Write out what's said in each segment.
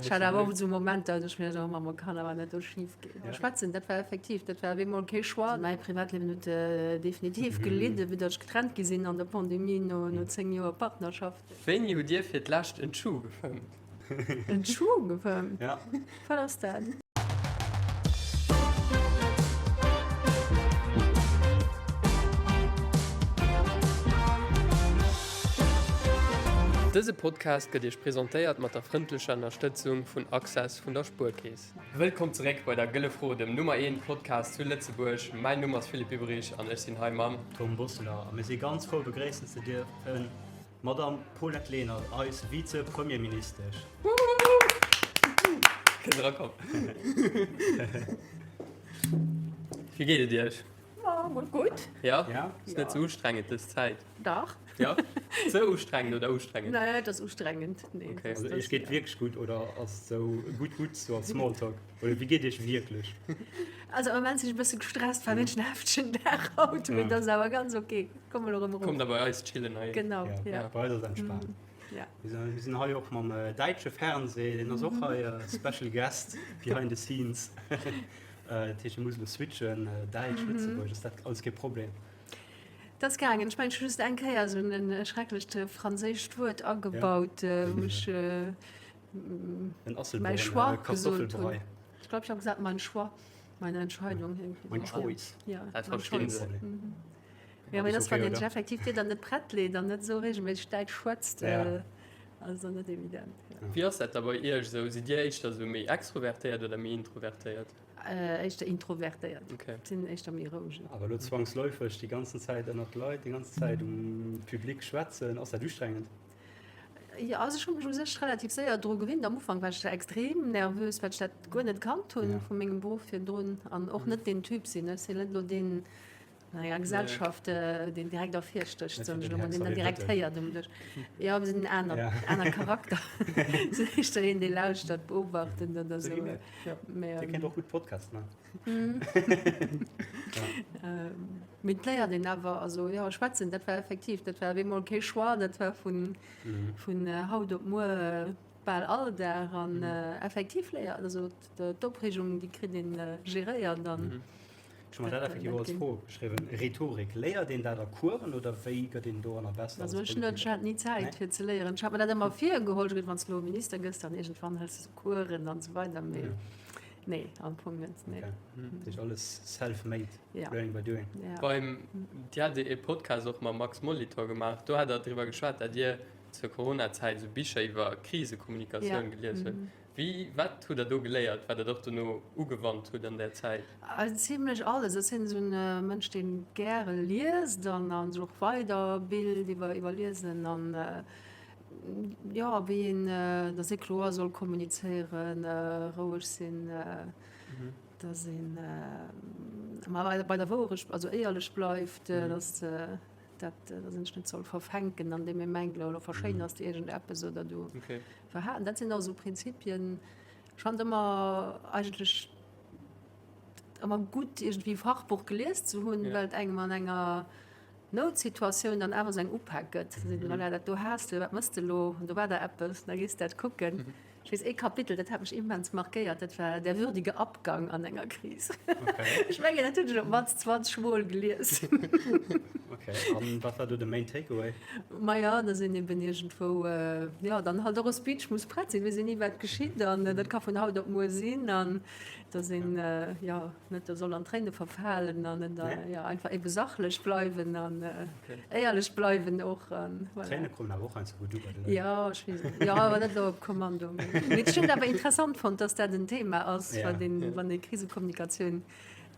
Ech hat awer och esou Momenter, wou ech mir geduecht hunn, oh Mamm, kann awer net do schif ginn. Schwätzen, dat war effektiv, dat war op eemol kee Choix. Mäi Privatliewen huet definitiv gelidden, vue datt ech getrennt gi sinn an der Pandemie no 10 Joer Partnerschaft. Wéini hutt Dir fir d'lescht en Chu gefëmmt? En Chu gefëmmt? Ja. Wat ass dat? Dëse Podcast gëtt Iech presentéiert mat der frëndlecher Ënnerstëtzung vun Access vun der Spuerkeess. Wëllkomm zeréck bei der Gëlle Fro, dem Nummer 1 Podcast zu Lëtzebuerg. Mäin Numm ass Philippe Biberich an ech sinn hei mam. Tom Bosseler a mir si ganz frou begréissen ze dierfen d'Madamm Paulette Lenert, eis Vize-Premierministesch. Kënnt erakommen. Wéi geet et Iech? Ma mol gutt. Ja? Ja. Ass net ze ustrengend dës Zäit? Dach. Ja? Ze ustrengend oder ustrengend? Nee, et ass ustrengend. Nee. Okay. Also Iech geet wierklech gutt oder ass et sou gutt gutt, sou als Smalltalk? Oder wéi geet Iech wierklech? Also am Moment sinn ech e bësse gestresst, war wierklech en heftegen Dag haut, mee et ass awer ganz ok. Komm elo erëm erof. Kommt da bei eis chillen hei. Genau, ja. Ja. Bei eis ass entspaant. Ja. Mir sinn hei och mam däitsche Fernseh, deen ass och hei Special Guest behind the scenes. Dat heescht, mir musse elo switchen, Däitsch, Lëtzebuergesch, ass dat alles kee Problem? Dat ass gaangen. Ech mengen, ech hu just eng Kéier esou e schrecklecht franséischt Wuert agebaut, wou ech mäi Choix gesot hunn. Ech glaub, ich hab gesagt, mein Choix, meine Entscheidung. Mein Choice. Ja, dat verstinn se. Ja, mee das, wann een sech effektiv dir dann net prett leet an net esou regelméisseg Däitsch schwätzt, ja. ass dann net evident. Ja. Wéi ass dat da bei Iech esou? Sidd Dir éischter esou méi extrovertéiert oder méi introvertéiert? Äh, éischter introvertéiert. Okay. Sinn éischter méi roueg. Awer elo zwangsläufeg déi ganzen Zäit ënnert Leit, déi ganz Zäit um Public schwätzen, ass dat ustrengend? Jo, also ech hu mech u sech relativ séier dru gewinnt. Am Ufank war ech extrem nervös, well ech dat guer net kannt hunn vu mengem Beruff virdrun an och net deen Typ sinn. Ech sinn net elo deen an enger Gesellschaft, deen direkt ervirstécht, soen ech elo mol, deen dann direkt héiert um Dësch. Jo, mir sinn en aner, aner Charakter. Sinn éischter een, dee lauschtert, beobachtend oder esou. Dir kéint och gutt Podcasts maachen. Mee et léiert een awer, also jo, schwätzen, dat war effektiv, dat war op eemol kee Choix, dat war vun, vun haut op muer bal all Dag an effektiv léiert, also d'Opreegung, déi kritt een geréiert an. Ech hu mer dat effektiv och als Fro opgeschriwwen. Rhetorik, léiert een dat a Coursen oder wéi gëtt een doranner besser als Politiker? Also ech net, ech hat ni Zäit fir ze léieren. Ech hat mer dat ëmmer virgeholl, ech hu geduet, wann s de elo Minister gëss, dann iergendwann hëls de sou Coursen an esou weider, mee nee, am Fong net, nee. Okay, dat heescht alles self-made, learning by doing. Ja. Beim, Dir hat e Podcast och mam Max Molitor gemaach, do hat Der driwwer geschwat, dat Dir zur Coronazäit esou Bicher iwwer Krisekommunikatioun gelies hutt. Wéi, wat hutt der do geléiert, wat der och dono ugewannt hutt an där Zäit? Also zimlech alles. Ech sinn esou e Mënsch, dee gäre liest an a sech och weiderbilt iwwer iwwer Liesen an jo, wéi een, datt ee kloer soll kommunizéieren, roueg sinn, datt een ëmmer bei der Wouerecht, also éierlech bleift, datt dat, datt een sech net soll verfänken, andeem ee mengt, elo verschéiners de iergendeppes oder du Verhalen. Dat sinn also Prinzipien. Ech fand ëmmer eigentlech ëmmer gutt iergendwéi e Fachbuch gelies ze hunn, well et engem an enger Noutsituatioun dann awer esou eng Upak gëtt. Da seet een, voilà, dat do has de, wat mëss de elo? An do war der eppes, da gees de dat kucken. Ech weess, ee Kapitel, dat hat mech immens markéiert, dat war Der würdige Abgang an enger Kris. Ech mengen, dat hunn ech op d'mannst 20 Mol gelies. Okay, an wat war do de main takeaway? Maja, dass een eben iergendwou, jo, dann halt och e Speech muss prett sinn, weess een ni, wat geschitt an dat ka vun haut op muer sinn an dass een, jo, net do soll an Tréine verfalen an net, jo, einfach ebe sachlech bleiwen an éierlech bleiwen och an voilà. Tréine kommen awer och heiansdo gutt u bei de Leit. Jo, ech weess et, jo, awer net elo op Kommando. Mee ech hunn et awer interessant fonnt, dass dat en Thema ass, wat een, wann ee Krisekommunikatioun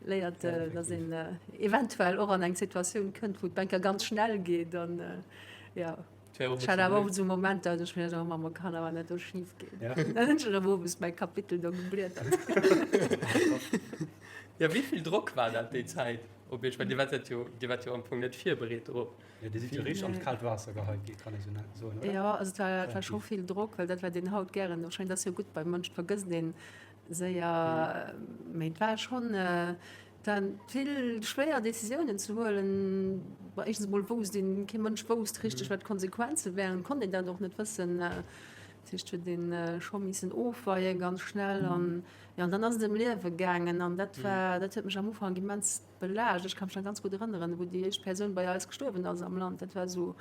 léiert, dass een eventuell och an eng Situatioun kënnt, wou d'Banker ganz schnell geet an jo. Ech hat awer och esou Momenter, wou ech mir gedacht hunn, oh Mamm, kann awer net do schif ginn. Dann hunn ech erëm owes mäi Kapitel do gebliedert. Jo, wéi vill Drock war dat déi Zäit op Iech? Well Dir waart jo, Dir waart jo am Fong net virbereet drop. Jo, Dir sidd jo richteg an d'kaalt Waasser geheit gi, kann ee sou soen, oder? Jo, also et war, et war scho vill Drock, well dat, wat een haut gären, wahrscheinlech, dat ass jo gutt beim Mënsch, vergësst een séier, mee et war schonn dann vill schwéier Décisiounen ze huelen. Bon, éischtens emol wousst een, kee Mënsch wousst richteg, wat d'Konsequenze wären, konnt een dat och net wëssen. Dat heescht, huet ee scho missen ofweien ganz schnell an jo, an dann ass et ëm Liewe gaangen an dat war, dat huet mech am Ufank immens belaascht. Ech ka mech nach ganz gutt erënneren, wou déi éischt Persoun bei eis gestuerwen ass am Land. Dat war esou,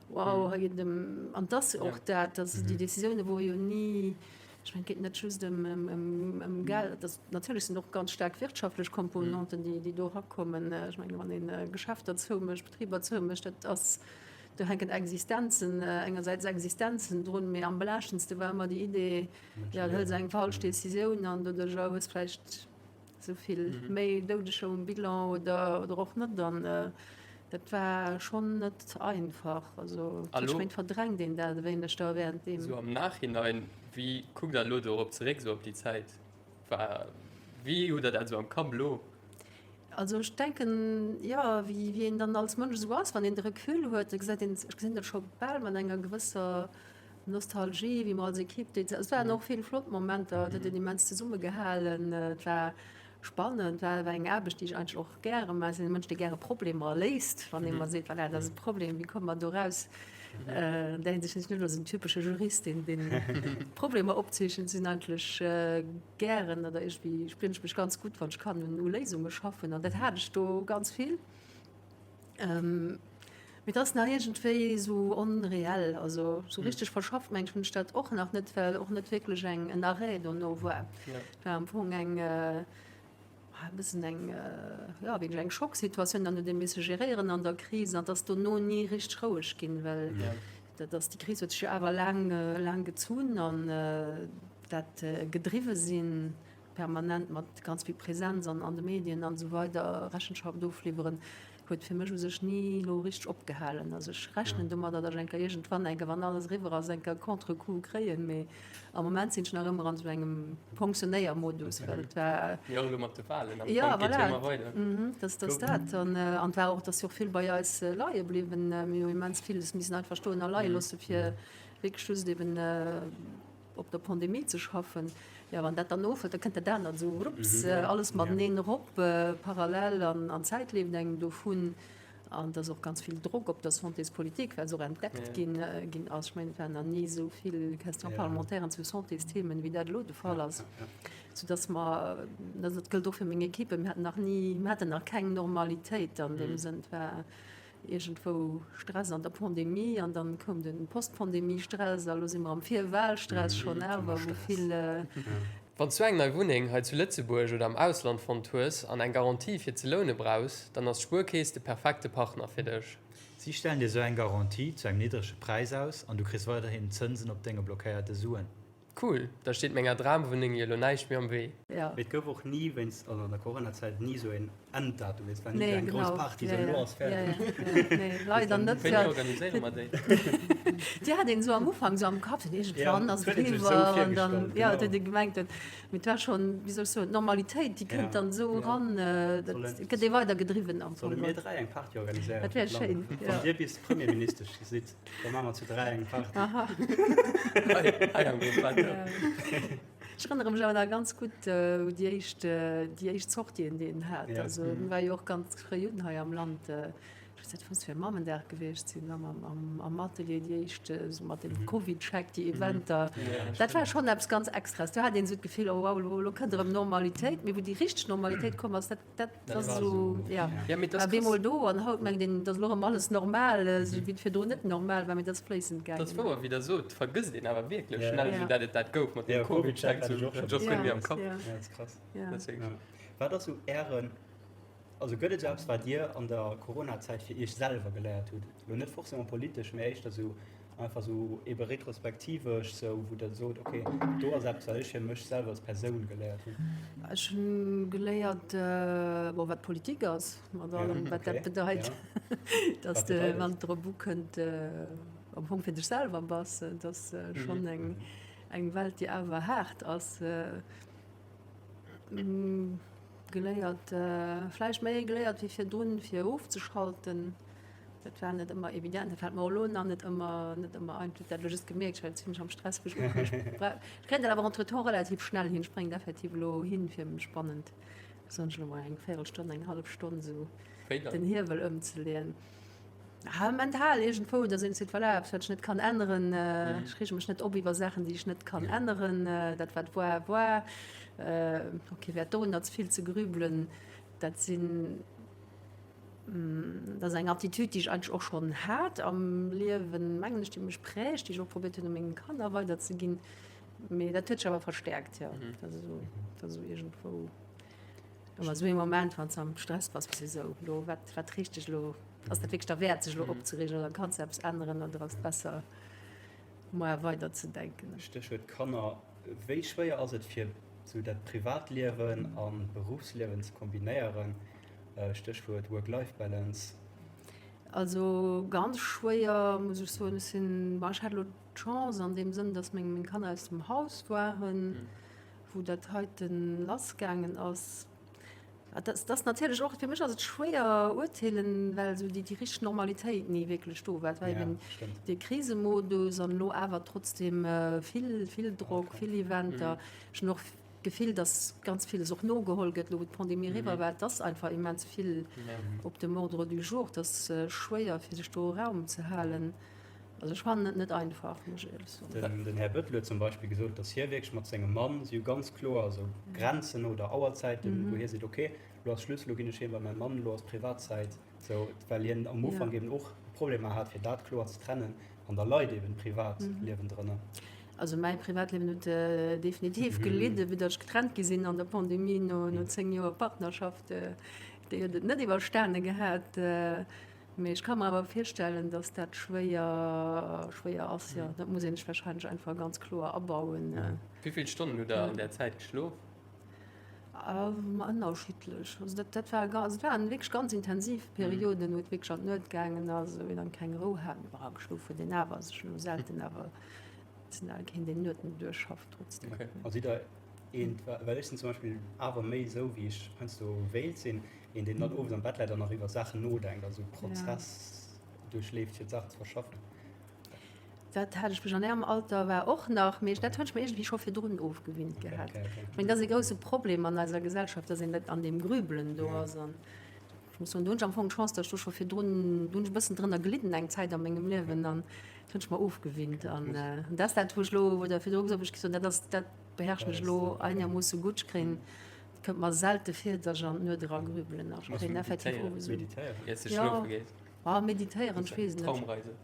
wow, hei geet et ëm, an et ass och dat, dass déi Decisioune wore jo ni, ech mengen, et geet net just ëm, ëm, ëm, ëm Geld, et ass, natierlech sinn och ganz staark wirtschaftlech Komponenten, déi, déi do erakommen. Ech mengen, wann ee Geschäfter zoumécht, Betriber zoumécht, dat ass, Do hänken Existenzen, engersäits Existenzen drun, mee am belaaschtendste war ëmmer déi Idee, jo, du hëls eng falsch Decisioun an doduercher hues vläicht esou vill méi Doudeger um Bilan oder, oder och net. An dat war schonn net einfach. Also ech mengen, verdrängt een dat e wéineg da während deem. Esou am Nachhinein, wéi kuckt Der elo dorop zeréck, esou op déi Zäit? War, wéi hutt Der dat esou am Kapp elo? Also ech denken, jo, wéi wéi een dann als Mënsch esou ass, wann een de Recul huet, da gesäit een, ech gesinn dat scho bal mat enger gewësser Nostalgie, wéi mer als Equipe déi Zäit, et waren och vill flott Momenter, et huet een immens zesummegehalen, et war spannend, et war eng Aarbecht, déi ech eigentlech och gäre maachen. Ech sinn e Mënsch, dee gäre Problemer léist, wann ee mer seet, voilà, dat ass e Problem, wéi komme mer do raus? An där Hinsicht sinn ech net elo esou en typesche Jurist, deen deen Problemer opzeechent, sinn eigentlech gären oder iergendwéi spieren ech mech ganz gutt, wann ech kann un u Léisunge schaffen an dat hat ech do ganz vill. Mee et ass nach iergendwéi esou onreell, also esou richteg verschafft meng ech hunn ech dat och nach net, well och net wierklech eng en Arrêt dono war. Et war am Fong eng e bëssen eng, jo wierklech eng Schocksituatioun dann huet ee misse geréieren an der Kris an et ass dono ni richteg roueg ginn, well dat ass déi Kris huet sech jo awer laang laang gezunn an dat gedriwwe sinn, permanent mat ganz vill Präsenz an an de Medien an esou weider Rechenschaft ofliwweren, huet fir mech u sech ni elo richteg opgehalen. Also ech rechnen domadder, datt ech eng Kéier iergendwann eng Kéier, wann alles eriwwer ass, eng Kéier Contre-coup kréien, mee am Moment sinn ech nach ëmmer an esou engem Fonctionnéiermodus, well et war. Jo, elo mat de Wahlen am Fong geet jo ëmmer weider. Ja, voilà, dat ass dat. An et war och, et ass jo och vill bei eis leie bliwwen. Mir hu immens villes missen einfach stoen a leie loosse fir wierklech just eben op der Pandemie ze schaffen. Jo, wann dat dann ofhëlt, da kënnt dat anert esou, rups, alles mateneen erop, parallel an an d'Zäit leeft engem dovun. An et ass och ganz vill Drock op der Santéspolitik, well se och entdeckt ginn ginn ass. Ech mengen, et waren nach ni esou vill Questions parlementairen zu Santésthemen, wéi dat elo de Fall ass, soudass mer, dat gëllt och fir meng Equipen, mir haten nach ni, mir haten nach keng Normalitéit an deem Sënn. Et war iergendwou Stress an der Pandemie an dann koum de Post-Pandemie-Stress a lo si mer am Virwahlstress schonn awer, wou vill. Wann s du eng nei Wunneng hei zu Lëtzebuerg oder am Ausland fonnt hues an eng Garantie fir ze loune brauchs, dann ass d'Spuerkeess de perfekte Partner fir dech. Si stellen dir sou eng Garantie zu engem niddrege Präis aus an du kriss weiderhin Zënsen op denge blockéierte Suen. Cool, da steet menger Dramwunneng jo lo näischt méi am Wee. Mee et gouf och ni wéinst, also an der Coronazäit, ni esou een Enddatum. Et war ni esou eng grouss Party, esou elo ass fäerdeg. Nee, leider net. Wéini organiséiere mer déi? Déi hat een esou am Ufank esou am Kapp, sou iergendwann ass et eriwwer an dann, jo, et huet ee gemengt, mee et war schonn, wéi soll ech soen, d'Normalitéit, déi kënnt dann esou eran, dat gëtt ee weider gedriwwen am Fong. Solle mir 3 eng Party organiséieren? Dat wär schéin, jo. Wann Dir bis Premierministesch sidd. Da maache mer zu 3 eng Party. Aha. Hei am Grupp. Ech erënnere mech awer nach ganz gutt u déi éischt, déi éischt Sortien, déi en hat. Ja. Also en war jo och ganz fréi un hei am Land. Ech weess net, muss fir Mammendag gewiescht sinn, am, am, am Atelier déi éischt, esou mat dem Covid-Check, déi Eventer. Ja, dat war schonn eppes ganz Extraes. Do hat een esou d'Gefill, oh wow, elo, elo kënnt erëm Normalitéit. Mee wou déi richteg Normalitéit komm ass, dat, Dat ass esou, ja. Ja, mee dat ass krass. War bemol do an haut mengt een, et ass elo erëm alles normal, esou wéi et virdrun net normal war, mee dat ass fléissend gaangen. Dat ass wouer, wéi Der sot, vergësst een awer wierklech schnell, esou dat et dat gouf mat deem Covid-Check, esou, dat ass guer net méi am Kapp. Ja, dat ass krass. Dat ass wierklech. Wat ass esou Ären, also gëtt et esou eppes, wat Dir an der Coronazäit fir Iech selwer geléiert hutt? Elo net forcément politesch, mee éischter esou Einfach sou ebe retrospektivesch, sou wou der sot, ok, do ass eppes wat ech fir mech selwer als Persoun geléiert hunn. Ech hunn geléiert, bon, wat Politik ass, mat allem wat dat bedeit, dass de, wann et drop ukënnt, am Fong fir dech selwer bass. Et ass schonn eng eng Welt, déi awer haart ass. Geléiert, vläicht méi geléiert wéi virdrun, fir ofzeschalten. Dat war net ëmmer evident, dat fält mer och elo nach net ëmmer, net ëmmer einfach. Dat elo just gemierkt, ech war zimlech am Stress, wou ech ukomm sinn. Ech kréien dat awer entretemps relativ schnell hin. Ech bréngen et effektiv elo hin, fir mech bannent, soen ech elo mol, eng Véierelstonn, eng hallef Stonn esou den Hiewel ëmzeleeën. Ah, mental iergendwou, dass een seet, voilà, eppes wat ech net kann änneren, ech reege mech net op iwwer Saachen, déi ech net kann änneren, dat wat war, war. Ok, wäert dorunner ze vill ze grübelen, dat sinn, dat ass eng Attitude, déi ech eigentlech och schonn hat am Liewen, mengen ech, déi mech prägt, déi ech och probéiert hunn u menge Kanner weiderzeginn, mee dat huet sech awer verstäerkt, jo, dat ass esou, dat ass esou iergendwou. Ëmmer esou ee Moment, wann s de am Stress bass, bass de esou, elo, wat, wat reegt dech elo? Ass dat wierklech derwäert, sech elo opzereegen oder kanns de eppes änneren oder ass et besser, moar weiderzedenken? Stéchwuert Kanner, Wéi schwéier ass et, fir esou dat Privatliewen an d'Beruffsliewen ze kombinéieren? Stéchwuert Work-Life-Balance. Also ganz schwéier, muss ech soen. Ech sinn, bon, ech hat elo d'Chance an deem Sënn, dass meng Kanner aus dem Haus waren. Wou dat heiten lass gaangen ass, dat ass natierlech och, fir mech ass et schwéier urteelen, well esou déi richteg Normalitéit ni wierklech do war. Et war eben dee Krisemodus an elo awer trotzdem vill, vill Drock, vill Eventer. Ech hunn och d'Gefill, datt ganz villes och nogeholl gëtt, elo wou d'Pandemie eriwwer war. Et ass einfach immens vill op dem Ordre du jour. Et ass schwéier, fir sech do Raum ze halen. Also ech fannen et net einfach, muss ech éierlech soen. Den Här Bettel huet zum Beispill gesot, datt hie wierklech mat sengem Mann, si hu ganz kloer esou Grenzen oder Auerzäiten, wou hie seet, okay, elo ass Schluss, elo ginn ech heem bei mäi Mann, elo ass Privatzäit, esou, well hien am Ufank eben och Problemer hat, fir dat kloer ze trennen an da leit eben d'Privatliewen drënner. Also mäi Privatliewen huet definitiv gelidden, vue datt ech getrennt gi sinn an der Pandemie no 10 Joer Partnerschaft. Déi huet et net iwwerstane gehat. Mee ech ka mer awer virstellen, datt dat schwéier, schwéier ass, jo. Dat muss een sech wahrscheinlech einfach ganz kloer abauen. Wéi vill Stonnen hutt Der an där Zäit geschlof? Ënnerschiddlech. Also dat, dat war, also et waren wierklech ganz intensiv Perioden, wou et wierklech an d'Nuet gaangen ass, wou een dann keng Rou hat. Mee bon, geschlof huet een awer, also ech hunn elo selten awer, et sinn al keen, deen Nueten duerchschafft trotzdem. Okay. Also sidd Der eent, well ech sinn zum Beispill awer méi esou, wéi ech heiansdo wéilt sinn, Een, deen dann owes am Bett läit an nach iwwer Saachen nodenkt, also Prozess duerchleeft, fir d'Saachen ze verschaffen. Dat hat ech mech an ärem Alter war och nach, mee dat hunn ech mir iergendwéi scho virdrun ofgewinnt gehat. Ech mengen, dat ass e grousse Problem an eiser Gesellschaft, dass een net an deem Grübelen do ass. An ech muss soen, do hunn ech am Fong d'Chance, dass ech do scho virdrun, do hunn ech e bëssen drënner gelidden eng Zäit a mengem Liewen an dat hunn ech mer ofgewinnt. An dat ass dat, wou ech elo, wou Der virdru gesot hutt, wou ech gesot hunn, dat ass, dat beherrschen ech elo einermoosse gutt. Ech kréien Et kënnt mer selte vir, dass ech an d'Nuet era grübelen. Ech kréien effektiv owes esou. Meditéieren? Iers de schlofe gees? Ah, meditéieren, ech weess et net. Traumreise.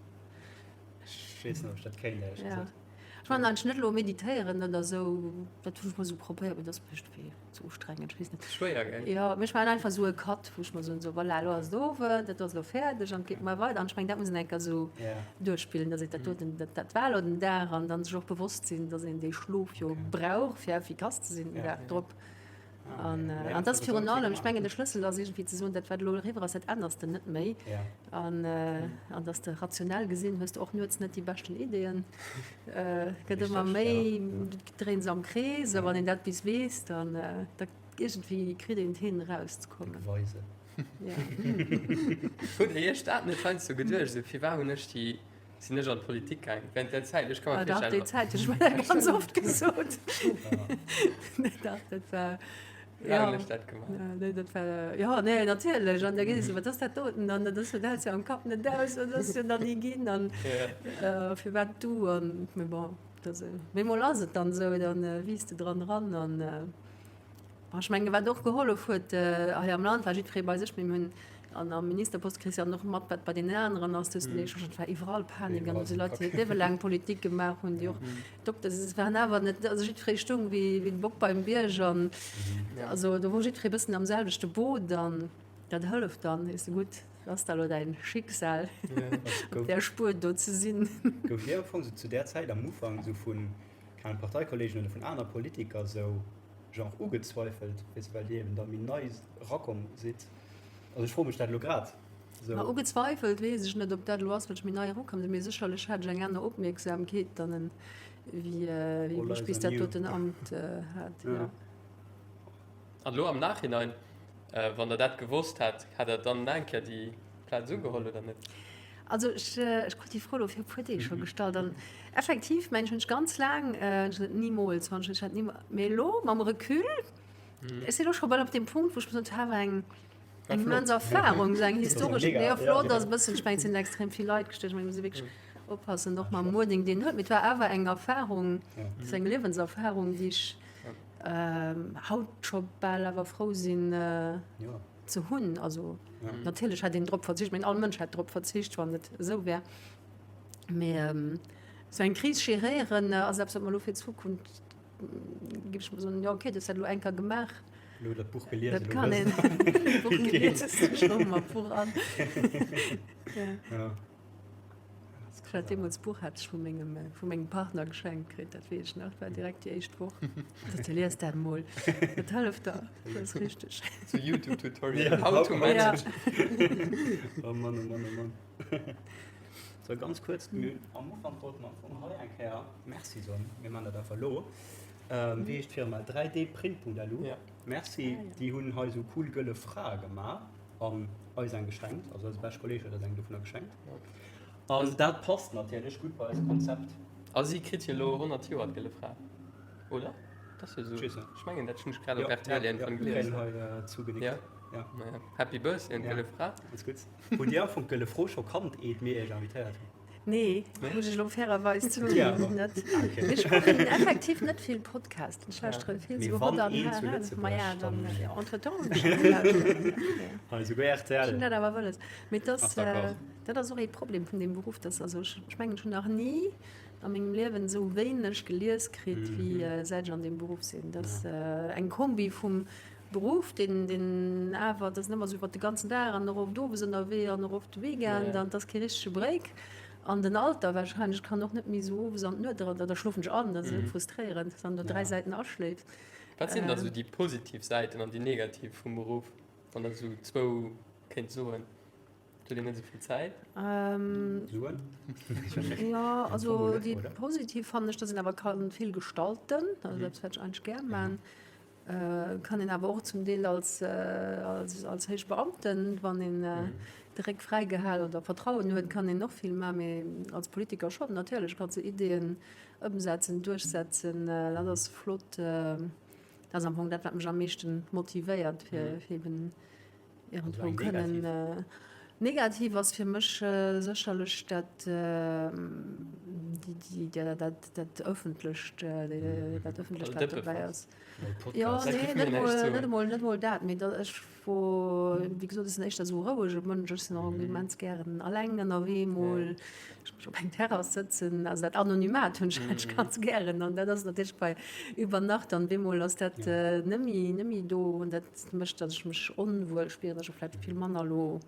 Ech weess net, ob ech dat kéint, éierlech gesot. Ech man eigentlech net elo meditéieren oder esou. Dat hunn ech mol esou probéiert, mee dat ass mir iergendwéi ze ustrengend. Ech weess net. Schwéier, gell? Jo, mee ech maachen einfach esou e Cut, wou ech mer soen, esou, voilà, elo ass et Owend, dat ass elo fäerdeg an et geet muer weider. An ech mengen, dat muss een eng Kéier esou duerchspillen, dass een dat doten, dat, dat war elo den Dag an dann sech och bewosst sinn, dass een dee Schlof jo brauch, fir effikass ze sinn den Dag drop. An, an dat ass virun allem, ech mengen, de Schlëssel ass iergendwéi ze soen, dat wat elo eriwwer ass, dat ännerst de net méi. An, an dass de rationell gesinn hues de och nuets net déi beschten Ideeën. Gëtt ëmmer méi, dréin se am Krees, a wann een dat bis weess, dann da iergendwéi kritt een et hin erauszekommen. Weise. Hutt Dir Iech dat net heiansdo geduecht, esou firwat hunn ech déi Sinn ech an d'Politik gaang während där Zäit? Ech ka mer Ah dach, déi virstellen. Zäit hunn ech mer dat ganz oft gesot. Dach, dat war, Wéi hunn ja. ech dat gemaach? Nee, dat war, jo, nee, natierlech. An da gees de, wat ass dat doten? An dat ass jo, dat häls jo am Kapp net aus, dat ass jo nach ni ginn. An firwat du? An, mee bon, dat, mee mol ass et dann esou, dann wiisst de dran eran an. Ech mengen, wat och gehollef huet hei am Land, war jiddweree bei sech. Mir hunn an am Ministerpost kriss jo och mat, wat bei deenen aneren ass. Du hues den Eeschel, et war iwwerall Panik an do si Leit, déi hiert Liewe laang Politik gemaach hunn, déi och Dokter sinn. Et waren awer net, also jiddweree stoung wéi de Bock beim Bierg an also do wor jiddweree e bëssen am selwechte Boot an dat hëlleft dann, weess de, gutt, ass da elo däin Schicksal op där Spuer do ze sinn. Gouf dir am Fong sou zu där Zäit am Ufank sou vun, keng Ahnung, Parteikollegen oder vun aner Politiker sou genre ugezweifelt, weess de, well dir eben da méi nei erakomm sidd. Also ech froe mech dat elo grad esou. Ma ugezweifelt weess ech net, ob dat elo ass, well ech méi nei erukomm sinn, mee sécherlech hat ech eng aner Opmierksamkeet dann ewéi wou ech bis dat doten Amt hat, jo. An elo am Nachhinein, wann Der dat gewosst hätt, hätt Der dann nach eng Kéier déi Plaz ugeholl oder net? Also ech, ech krut déi Fro elo vir e puer Deeg scho gestallt an effektiv mengen ech, hunn ech ganz laang, hunn ech gesot, nimools, wann ech, ech hätt nimools, mee elo mam Recul, ech sinn elo scho bal op deem Punkt, wou ech mir soen, et war awer eng. Eng immens Erfahrung, esou eng historesch. Jo, flott ass e bëssen, ech mengen, et sinn extrem vill Leit gestuerwen, ech mengen, et muss ee wierklech oppassen och mam Wording, deen huet. Mee et war awer eng Erfahrung, et ass eng Liewenserfahrung, déi ech haut scho bal awer frou sinn ze hunn. Also natierlech hätt een drop verzicht, ech mengen, all Mënsch hätt drop verzicht, wann et esou wär. Mee esou eng Kris geréieren ass eppes, wat mer elo fir d'Zukunft Géif ech mol soen, jo okay, du hues dat elo eng Kéier gemaach. Elo dat Buch gelies, Dat kann een. Buch gelies, schloe mer d'Buch an. Ja. Ech hat deemools d'Buch hat ech vu mengem, vu mengem Partner geschenkt kritt, dat weess ech nach, war direkt déi éischt Woch. Sot hie, lies dat mol, dat hëlleft der, dat ass richteg. Sou Youtube-Tutorial, how to manage. Oh Mann, oh Mann, oh Mann. Sou, ganz kuerz, mir hunn am Ufank wollte mer am Fong hei eng Kéier Merci soen. Mir maachen dat einfach elo. Wéi heescht d'Firma? 3dprint.lu. Merci, déi hunn hei sou cool gëlle Frae gemaach an eis eng geschenkt. Also eise beschte Kolleeg huet eis eng dovunner geschenkt. An dat passt natierlech gutt bei eist Konzept. A si kritt jo elo 100 Joer, d'gëlle Fra, oder? Dat ass jo sou. Ech mengen, dat hunn ech grad op rtl iergendwann gelies. Jo, jo, hei zougenickt. Ja. Happy Birthday un d'gëlle Fra. Ganz gutt. Hutt Dir am Fong d'gëlle Fro scho kannt, eet mir Iech invitéiert hunn? Nee, muss ech elo fairerweis zouginn, net. Mee ech kucken effektiv net vill Podcasten. Ech lauschtere vill sou Hot an HRL. Maja, dann entretemps hunn ech schonn gelauschtert. Hei souguer rtl. Ech hunn dat awer wëlles. Mee et ass, dat ass och ee Problem vun deem Beruff, dass, also ech mengen, ech hunn nach ni a mengem Liewen esou wéineg gelies kritt, wéi säit ech an deem Beruff sinn. Dat ass eng Kombi vum Beruff, deen, deen awer, dat ass net ëmmer esou iwwer de ganzen Dag an och oft owes ënnerwee an och oft de Weekend an et ass kee richtege Break. An den Alter warscheinlech kann och net méi esou owes an d'Nuet eran, da schlofen ech an, dat ass esou frustréierend, dass an no 3 Säiten aschléifs. Wat sinn da sou déi positiv Säiten an déi negativ vum Beruff, wann der esou zwou kéint soen? Huet een net esou vill Zäit? Suen? Jo, also déi positiv fannen ech, dass een awer kann vill gestalten, also dat wat ech eigentlech gär man. Kann een awer och zum Deel als, als héich Beamten, wann een de Réck fräi gehal oder Vertrauen huet, kann een och vill maachen. Mee als Politiker schonn, natierlech kanns de Ideeën ëmsetzen, duerchsetzen. Dat ass flott. Dat ass am Fong dat, wat mech am meeschten motivéiert, fir eben Iergendwou kënnen. Negativ ass fir mech sécherlech dat, dat Ëffentlecht, dat Ëffentlecht, wat dobäi ass. Jo, nee, net emol, net emol, net emol dat, mee dat ech wor, wéi gesot, ech sinn éischter esou e rouege Mënsch, ech sinn och immens gären alleng ënnerwee mol. Ech mech op eng Terrass sëtzen, also dat Anonymat hunn ech eigentlech ganz gären an dat ass natierlech bei über Nacht an bemol ass dat net méi, net méi do an dat mécht, datt ech mech onwuel spieren, datt ech och vläicht vill manner elo,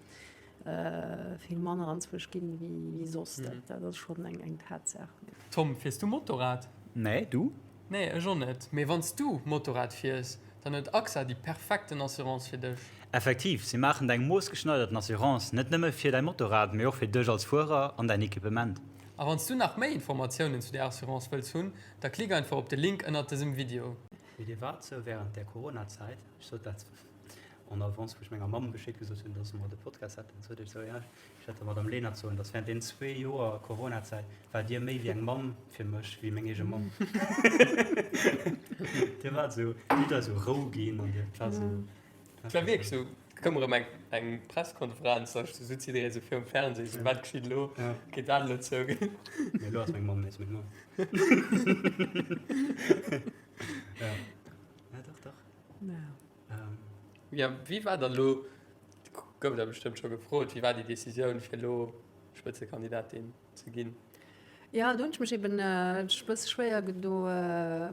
vill manner anzwousch ginn wéi soss. Dat, dat ass schonn eng, eng Tatsaach. Tom, fiers du Motorrad? Nee, du? Nee, ech och net. Mee wann s du Motorrad fiers, dann huet AXA déi perfekten Assurance fir dech. Effektiv, si maachen der eng moossgeschneiderten Assurance, net nëmme fir däi Motorrad, mee och fir dech als Fuerer an däin Equipement. A wann s du nach méi Informatiounen zu där Assurance wëlls hunn, da klick einfach op de Link ënnert dësem Video. Mee dir waart sou während der Coronazäit, ech sot dat en avance, wou ech menger Mamm Bescheed gesot hunn, dass mer de Podcast hätten, sot ech sou, ja, ech wäert der Madame Lenert soen, dass während deenen zwee Joer Coronazäit waart dir méi wéi eng Mamm fir mech, wéi meng eege Mamm. Dir waart sou, dir hutt eis sou Rou ginn an dir waart sou. Et war wierklech sou, et koum erëm eng, eng Presskonferenz, da sutz jidderee sou virum Fernseh, sou, wat geschitt elo, geet dat elo zou? Mee elo ass meng Mamm nees meng Mamm. Ja, ja dach, dach. Ja, wéi war dann elo, gouf der bestëmmt scho gefrot, wéi war déi Decisioun fir elo Spëtzekandidatin ze ginn? Ja, do hunn ech mech eben e bësse schwéier gedo.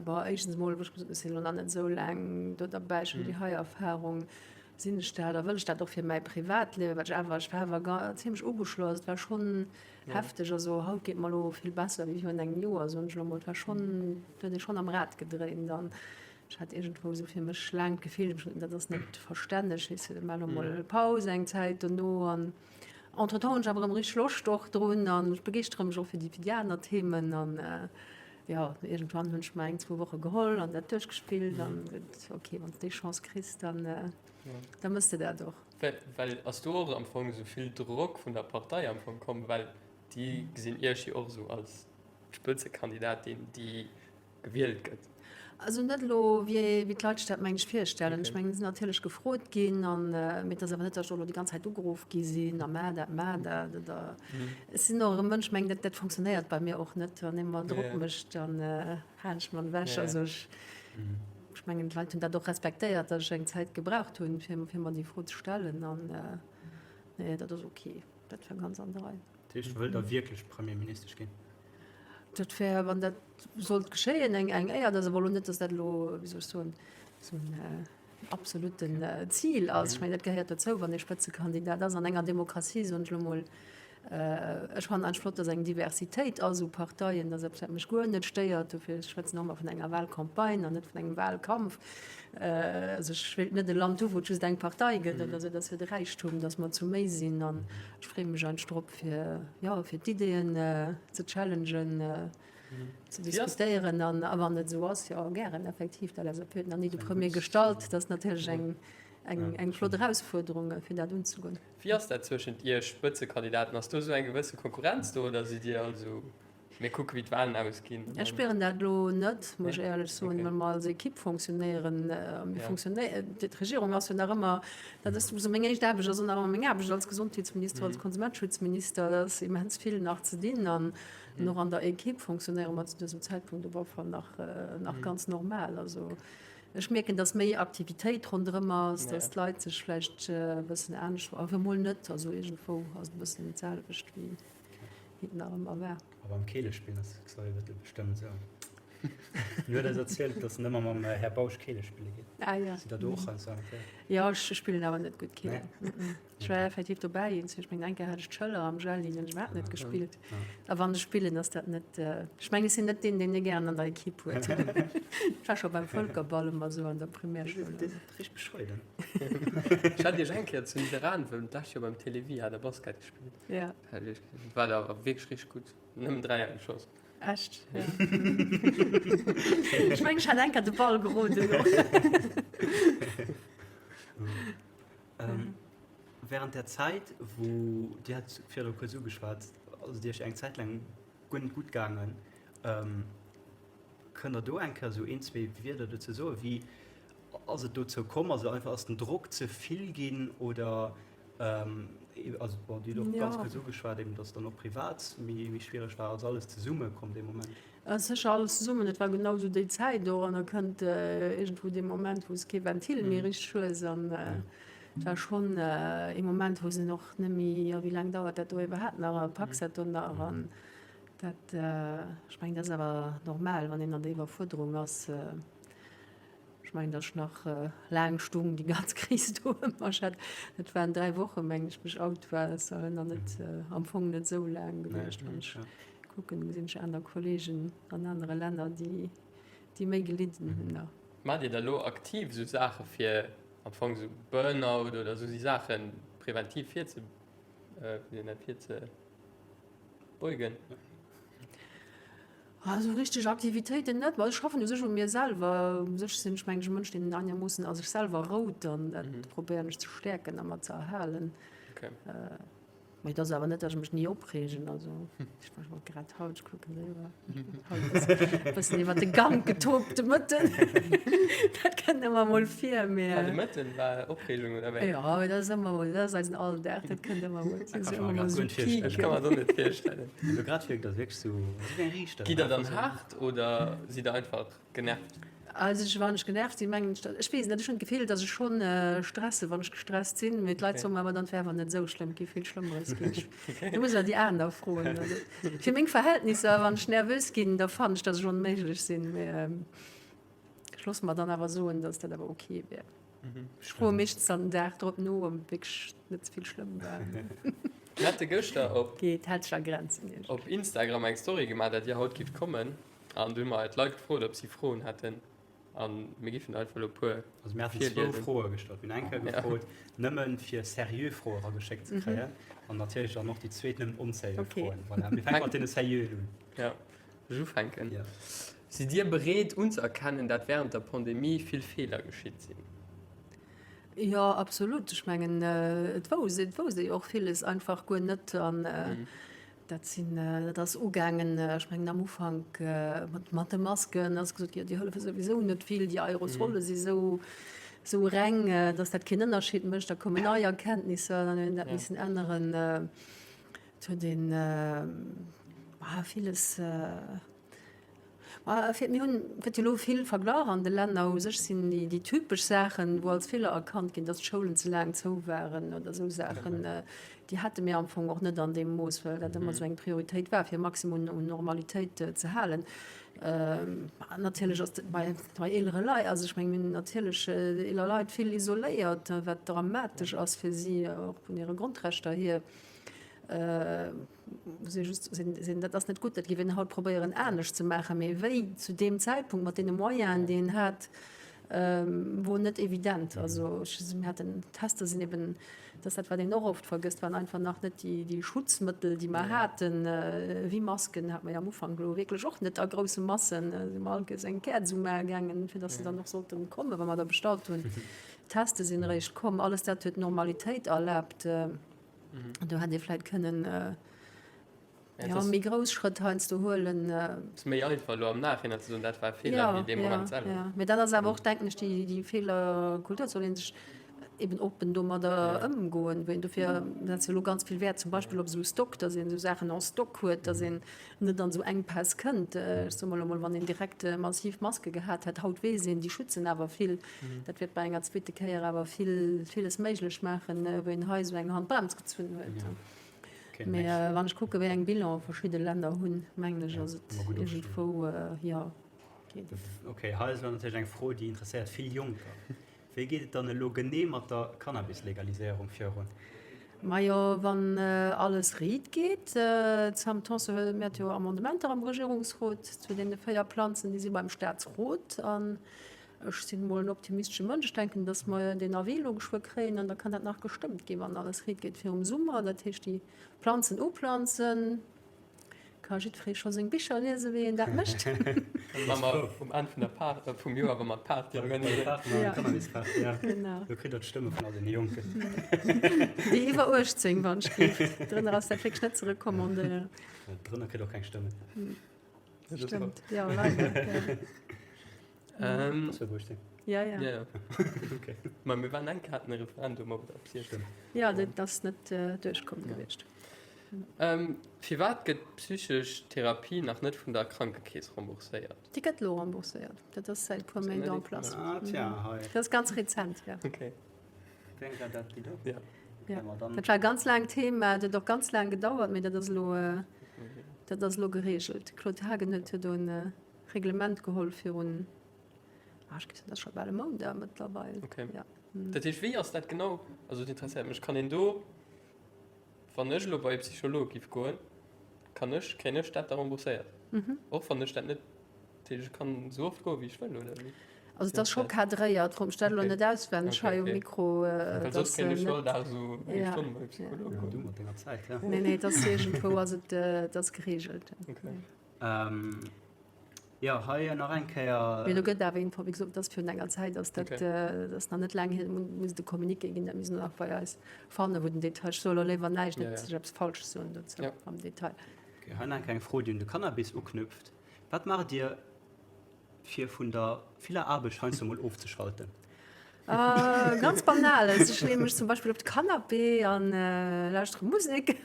Bon, éischtens emol, ech sinn elo nach net esou laang do derbäi, ech hunn déi hei Erfarung, sinn ech dat a wëll ech dat och fir mäi Privatliewen, well ech awer, ech war awer zimmlech ugeschloss, et war schonn hefteg. Also haut geet mer elo vill besser wéi virun engem Joer, soen ech elo emol. Et war schonn, et huet ee schonn am Rad gedréint an Ech hat iergendwou esou fir mech laang d'Gefill, dat ass net verstänneg, weess de, maach elo mol Paus eng Zäit dono. An entretemps hunn ech awer erëm richteg Loscht och drun an ech begeeschtere mech och fir déi, fir déi aner Themen. An jo, iergendwann hunn ech mer eng, zwou Woche geholl an dat duerchgespillt an gesot, ok, wann s de déi Chance kriss, dann, da mëss de dat och. Well, well ass do och am Fong esou vill Drock vun der Partei am Fong komm, well déi gesinn Iech jo och esou als d'Spëtzekandidatin, déi gewielt gëtt. Also net elo wéi d'Leit sech dat meng ech virstellen. Ech mengen, et sinn natierlech gefrot ginn an, mee et ass awer net, datt ech och elo déi ganz Zäit ugeruff gi sinn a maach dat, maach dat oder ech sinn och e Mënsch, meng dat dat funktionéiert bei mir och net. Wann ee mer Drock mécht, dann halen ech mer en ewech. Also ech ech mengen, d'Leit hunn dat och respektéiert, datt ech eng Zäit gebraucht hunn, fir fir mer déi Fro ze stellen an nee, dat ass ok, dat war ganz an der Rei. Dat heescht, wëllt Der wierklech Premierministesch ginn? Dat wär, wann dat sollt geschéien, eng Éier. Dat ass awer elo net, datt dat elo, wéi soll ech soen, esou en absolutten Zil ass. Ech mengen, dat gehéiert dozou, wann ee Spëtzekandidat ass an enger Demokratie, soen ech elo mol. Ech fannen eigentlech flott, datt eng Diversitéit ass u Parteien. Dat ass eppes, wat mech guer net stéiert. Dofir schwätzen och ëmmer vun enger Wahlcampagne an net vun engem Wahlkampf. Also ech wéilt net e Land hu wou et just eng Partei gëtt oder esou. Dat ass jo de Räichtum, datt mer zu méi sinn. An ech freeë mech eigentlech drop, fir, jo, fir d'Ideeën ze challengen, ze diskutéieren. An a wann et esou ass, jo, gären, effektiv. D'LSAP huet nach ni de Premier gestallt. Dat ass natierlech eng, eng, eng flott Erausfuerderung, fir dat unzegoen. Wéi ass dat zwëschent Iech Spëtzekandidaten? Ass do esou eng gewësse Konkurrenz do oder sidd Dir all esou Mir kucke wéi d'Wahlen ausginn. Ech spieren dat elo net, muss ech éierlech soen, well mer als Equipe fonctionnéieren. Mir fonctionnéieren, d'Regierung ass jo nach ëmmer, dat ass esou meng éischt Aarbecht, ass och nach ëmmer meng Aarbecht als Gesondheetsminister, als Konsumenteschutzminister, da ass immens vill nach ze dinn. An och an der Equipe fonctionnéiere mer zu dësem Zäitpunkt op alle Fall nach, nach ganz normal. Also ech mierken, datt méi Aktivitéit ronderëm ass, datt d'Leit sech vläicht e bëssen anescht, awer emol net, also iergendwou ass et e bëssen d'selwecht wéi. Wéi et nach ëmmer war. A beim Keelespillen ass de Xavier Bettel bestëmmt esou. Hien huet eis erzielt, dass en ëmmer mam Här Bausch Keele spille geet. Ah ja. Sidd der do och heiansdo eng Kéier? Jo, ech spillen awer net gutt Keelen. Nee? Ech war effektiv dobäi, ech mengen eng Kéier hat ech d'Schëller am Jelli, hunn ech iwwerhaapt net gespillt. A wann ech spillen, ass dat net, ech mengen ech sinn net deen, deen ee gären an der Ekipp huet. Ech war scho beim Vëlkerball ëmmer esou an der Primärschoul. Dir sidd richteg bescheiden. Ech hat Iech eng Kéier zu Nidderaanwen d'lescht Joer beim Télévie hat der Basket gespillt. Ja. War da awer wierklech richteg gutt. Nëmmen 3 geschoss. Echt? Ja. Ech meng ech hat enker de Ball geroden och. Ähm, während der Zäit, wou Dir hat virdru kuerz ugeschwat, ass et Iech eng Zäit laang guer net gutt gaangen. Ähm, kënnt Der do eng Kéier esou een, zwee Wierder dozou soen? Wéi ass et dozou komm? Also einfach ass den Drock ze vill ginn oder Also bon, Dir hutt och ganz kuerz ugeschwat, eben datt et dann och privat méi méi schwiereg war. Ass alles zesumme komm dee Moment? Ass sécher alles zesummen. Et war genau esou déi Zäit och an da kënnt iergendwou dee Moment, wou s kee Ventil méi richteg hues an et war schonn ee Moment, wou s en och net méi, jo wéi laang dauert dat do iwwerhaapt nach a packs dat do nach an dat, ech mengen dat ass awer normal, wann een an der Iwwerfuerderung ass. Ech mengen, datt ech nach laang stung, déi ganz Kris do ëmmer. Ech hat, et waren 3 Wochen, mengen ech, bis ech out war. Dat ass awer nach net, am Fong net esou laang gewiescht. Wann ech kucken, gesinn ech aner Kollegen an anere Länner, déi, déi méi gelidden hunn nach. Maacht Dir da lo aktiv esou Saache fir am Fong esou Burnout oder esou déi Saache präventiv virze, wéi seet een dat, virzebeugen? Esou richteg Aktivitéiten net, ma ech schaffen u sech u mir selwer. U sech sinn ech mengen ech e Mënsch, deen einermoossen a sech selwer rout an dat probéieren ech ze stäerken a mer ze erhalen. Mee et ass awer net, datt ech mech ni opreegen. Also ech war scho grad haut, ech kucken eriwwer, haut ass e bëssen iwwer de Gank getobt de Mëtten. Dat kënnt ëmmer mol vir, mee. Ah, de Mëtten war Opreegung oder wéi? Jo, mee dat ass ëmmer mol, dat ass eisen Alldag, dat kënnt ëmmer mol. Dat kann ech mer grad guer net virstellen. Ech ka mer dat och net virstellen. Elo grad wierkt dat wierklech sou wéi eng Riichter. Gitt der dann haart oder sidd der einfach genervt? Also ech, wann ech genervt sinn, mengen ech, ech weess net, ech hunn d'Gefill, datt ech schonn stresse wann ech gestresst sinn, mee d'Leit soen mer awer dann, et wär awer net esou schlëmm, et géif vill Schlëmmeres ginn. Du muss awer déi aner froen. Also fir meng Verhältnisser, wann ech nervös ginn, da fannen ech, datt ech onméiglech sinn, mee ech loosse mer dann awer soen, datt dat awer ok wär. Ech froe meeschtens dann den Dag drop no, ob et wierklech net ze vill schlëmm war. Mir hate gëschter op. Geet, hält sech a Grenzen iergendwéi. Op Instagram eng Story gemaach, dat Dir haut gift kommen. An du hu mer d'Leit gefrot, ob si Froen hätten. A mir giffen einfach elo e puer. Also mir haten zwou Froe gestallt. Mir hunn eng Kéier gefrot, nëmmen fir seriö Froe erageschéckt ze kréien. An natierlech dann och déi zweet, nëmmen onseriö Froen. Voilà, mir fänke mat deene seriöen un. Jo. Ech ufänken? Jo. Sidd Dir bereet unzëerkennen, dat wärend der Pandemie vill Feeler geschitt sinn? Jo, absolut. Ech mengen, et wousst, et wousst ee jo och villes einfach guer net. An. Dat sinn, dat ass ugaangen, ech mengen am Ufank mat de Masken, ass gesot ginn, déi hëllefe souwisou net vill, déi Aerosole si sou, sou reng, datt dat keen Ënnerscheed mécht. Da koumen nei Erkenntnisser, dann huet een dat missen änneren. Et huet een, villes. Ma fir, mir hunn, gëtt jo elo vill verglach an de Länner. U sech sinn déi, déi typesch Saachen, wou als Feeler erkannt ginn, datt d'Schoulen ze laang zou waren oder esou Saachen, déi hate mir am Fong och net an deem Mooss, well dat ëmmer esou eng Prioritéit war, fir e Maximum un Normalitéit ze halen. Natierlech ass dat bei, bei eelere Leit, also ech menge mir hunn natierlech eeler Leit vill isoléiert, wat dramatesch ass fir si, och vun hire Grondrechter hier. Muss ee just sinn, dat ass net gutt, dat géif een haut probéieren anescht ze maachen, mee wéi zu deem Zäitpunkt mat deene Moyenen, déi een hat, wor net evident. Also ech, mir haten, d'Tester sinn eben, dat ass dat wat een och oft vergësst, waren einfach nach net déi, déi Schutzmëttel, déi mer haten, wéi Masken hat mer jo am Ufank elo wierklech och net a grousse Massen, si mer all Kéiers eng Käerz umache gaangen, fir datt se dann och sollten kommen, wa mer der bestallt hunn. D'Teste sinn eréischt komm, alles dat huet d'Normalitéit erlaabt. Do hätt ee vläit kënnen ja, méi grouss Schrëtt heiansdo huelen. Ass méi einfach elo am Nachhinein ze soen, dat war e Feeler, wéi dee Moment selwer. Ja, mee dat ass awer och, denken ech, déi, déi Feelerkultur. Et soll ee sech eben oppen domadder ëmgoen. Wéi dofir setze elo ganz vill Wäert zum Beispill op esou Stock, datt een esou Saachen en stock huet, datt een net an esou Enkpäss kënnt. Ech soe mol emol, wann een direkt massiv Maske gehat hätt, haut weess een, déi schützen awer vill. Dat wäert bei enger zweete Kéier awer vill, villes méiglech maachen, wou een hei esou eng Handbrems gezunn huet. Mee wann ech kucke wéi eng Bilan verschidde Länner hunn, mengen ech, ass et iergendwou, jo, geet et. Okay, hei ass elo natierlech eng Fro, déi interesséiert vill Jonker. Wéi geet et dann elo genee mat der Cannabis-Legaliséierung virun? Majo, wann alles riit geet. D'Sam Tanson huet, mir hate jo Amendementer am Regierungsrot zu deene 4 Planzen, déi si beim Staatsrot. An Ech sinn emol en optimistesche Mënsch. Ech denken, datt mer deen Avis elo geschwë kréien an da kann dat nach gestëmmt ginn, wann alles riit geet, virum Summer. Dat heescht, déi Planzen uplanzen, ka jiddweree scho seng Bicher liesen, wéi een dat mécht. Wa mer um Enn vun der Par-, vum Joer, wa mer d'Party organiséieren. Ja. Cannabis-Party, ja. Genau. Do kritt Der d'Stëmme vun all deene Jonken. Déi iwwer 18, wann ech géif. Drënner ass dat wierklech net ze recommandéieren. Drënner kritt och keng Stëmmen. Stëmmt, jo, leider, ja. Ähm, ja, ja. Ja, ja. okay. Ma mir waren eng haten e Referendum op der Psyche. Ja, dat ass net äh, duerchkomm ja. gewiescht. Ähm, firwat gëtt psychesch Therapie nach net vun der Krankekeess rembourséiert? Déi gëtt lo rembourséiert. Dat ass säit puer Méint en place. Ah, tja, mhm. hei. Dat ass ganz rezent, ja. Okay. Ja. Ja. Dat war ganz laang Thema, dat och ganz laang gedauert, mee dat ass lo, äh, dat ass lo geregelt. Claude Haagen huet jo do en äh, Reglement geholl virun, ah, ech géif soen, dat ass scho bal e Mount der mëttlerweil. Okay. Ja. Dat heescht, wéi ass dat genau? Also dat interesséiert mech. Kann een do, wann ech elo bei e Psycholog giff goen, kann ech, kréien ech dat da rembourséiert? Mhm. Och wann ech dat net, dat heescht, ech kann esou oft goen, wéi ech wëll, oder wéi? Also et ass scho cadréiert, froe mech dat elo Okay. net auswenneg Okay, hei um okay. Mikro. Well Et soss ass kéint ech jo all net, Dag esou eng ja, Stonn bei e ja. Psycholog Ja, goen. du mat denger Zäit, ja. Nee, nee, et ass iergendwou ass et, et ass geregelt. Okay. Ähm, jo, hei nach eng Kéier. Mee do gëtt awer Info, wéi gesot, dat ass virun enger Zäit, ass dat, Okay. dat ass nach net laang hier, muss et e Communiqué ginn, dat misst een nach bei eis fannen, wou den Detail, ech soe elo léiwer näischt, Ja, net ja. dass ech eppes Falsches soen dozou Ja. am Detail. Okay, hei nach eng kleng Fro, déi un de Cannabis uknüpft. Wat maacht Dir, fir vun der viller Aarbecht heiansdo mol ofzeschalten? Ganz Banales, ech leeë mech zum Beispill op de Canapé an lauschtere Musek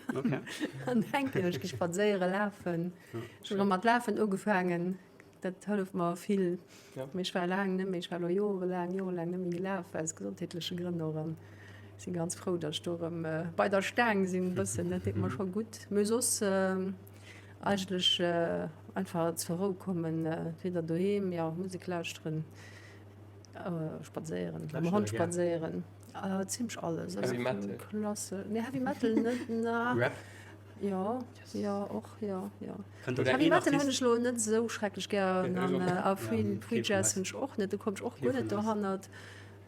an denken, ech gi spadséiere, lafen. Ech hunn erëm mat Lafen ugefaangen, dat hëlleft mer vill. Mee ech war laang net méi, ech war elo jorelaang, jorelaang net méi gelaf, aus gesondheetleche Grënn och. An si ganz frou, datt ech do erëm bei der Staang sinn e bëssen, dat deet mer scho gutt. Mee soss eigentlech einfach zur Rou kommen, entweder doheem, jo, Musek lauschteren. Spadséieren, mam Hond spadséieren, zimlech alles. Heavy Metal? Klasse, nee Heavy Metal net, na. Rap? Jo, jo och, jo, jo. Kënnt der Heavy een Metal hunn Artist? ech elo net esou schrecklech gär Nee, ech an och net. a Free, Ja, Free kee vun Jazz eis. hunn ech och net, do komm ech och Kee guer net vun eis. dohannert.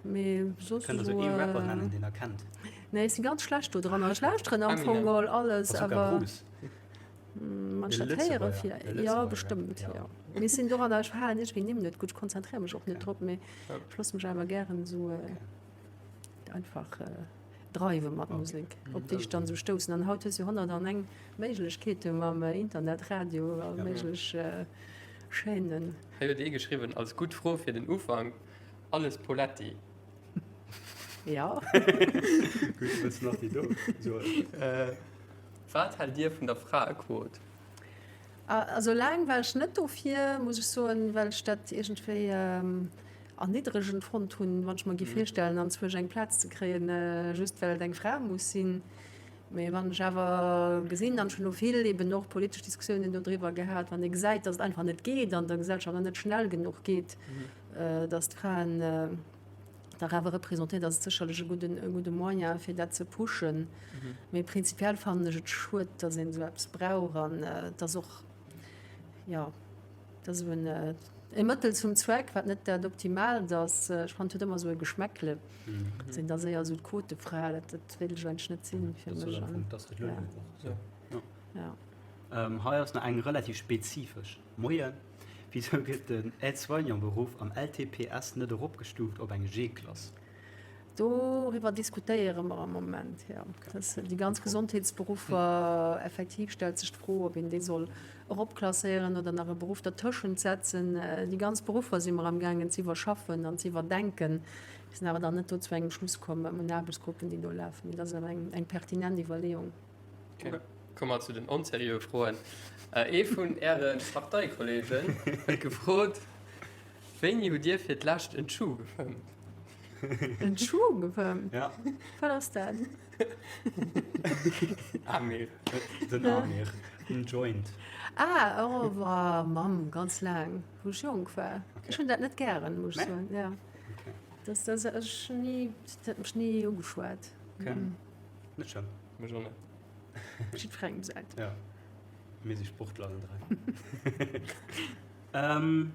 Mee soss Kënnt der esou. sou ee Rapper nennen, deen der kennt? Nee, ech si ganz schlecht do dran. Ech lauschteren am Fong Eminem. geholl alles, Bazooka awer. Bruce? Wann ech De dat héiere Lëtzebuerger, fir, de jo Lëtzebuerger, bestëmmt, ja. jo. Mee ech sinn doranner, ech halen iergendwéi Nimm net gutt, ech konzentréiere mech och net drop, mee Ja. ech loosse mech awer gären esou einfach. dreiwe mat Musek, op déi ech dann esou stoussen. An haut hues du 101 Méiglechkeete mam Internet, Radio, all méiglech Chaînen. Hei huet ee geschriwwen, als gutt Fro fir den Ufank, Alles Poletti? Jo. Gutt, wëlls du nach déi do soen? Wat haalt Dir vun der Fraequot? Also laang war ech net dofir, muss ech soen, well ech dat iergendwéi erniddregend fonnt hunn, wann ech mer géif virstellen, anzwousch eng Plaz ze kréien, just well et eng Fra muss sinn. Mee wann ech awer gesinn, an ech hunn elo vill eben och politesch Diskussiounen dodriwwer gehat, wann ee gesäit, datt et einfach net geet an der Gesellschaft an net schnell genuch geet, datt d'Fraen dach awer representéiert, ass et sécherlech e gudden, e gudde Moyen, fir dat ze pushen. Mee prinzipiell fannen ech et schued, datt een esou eppes brauch an et ass och, jo, et ass esou en, e Mëttel zum Zweck, wat net dat Optimaalt ass. Ech fannen, et huet ëmmer esou e Geschmäckle, sinn da séier esou d'Quotefra, dat, dat wéilt ech eigentlech net sinn fir mech. Ja. Hei ass nach eng relativ spezifesch. Moien, wisou gëtt den Aide-soignant-Beruff am LTPS net eropgestuuft op eng G-Klass? Doriwwer diskutéiere mer am Moment, jo. Dass déi ganz Gesondheetsberuffer, effektiv stellt sech d'Fro, ob een déi soll eropklasséieren oder nach e Beruff dertëschent setzen. Déi ganz Beruffer si mer amgaangen ze iwwerschaffen an ze iwwerdenken. Mir sinn awer nach net do zu engem Schluss komm. Mir hunn Aarbechtsgruppen, déi do lafen. Mee dat ass awer eng pertinent Iwwerleeung. Okay. Komme mer zu den onseriöe Froen. Ee vun Äre Parteikollegen huet gefrot, Wéini hutt Dir fir d'lescht en Chu gefëmmt? En Chu gefëmmt? Ja. Wat ass dat? Amir. Den Amir. En Joint. Ah, oh, wa Mamm, ganz laang, wou ech jonk war. Ech hunn dat net gären, muss ech soen. Ja. Dat, dat, ech ni, dat huet mech ni ugeschwat. Okay. Net schlëmm. Mech och net. Jiddwerengem säin. Ja. Mir si Sportler allen 3. ähm.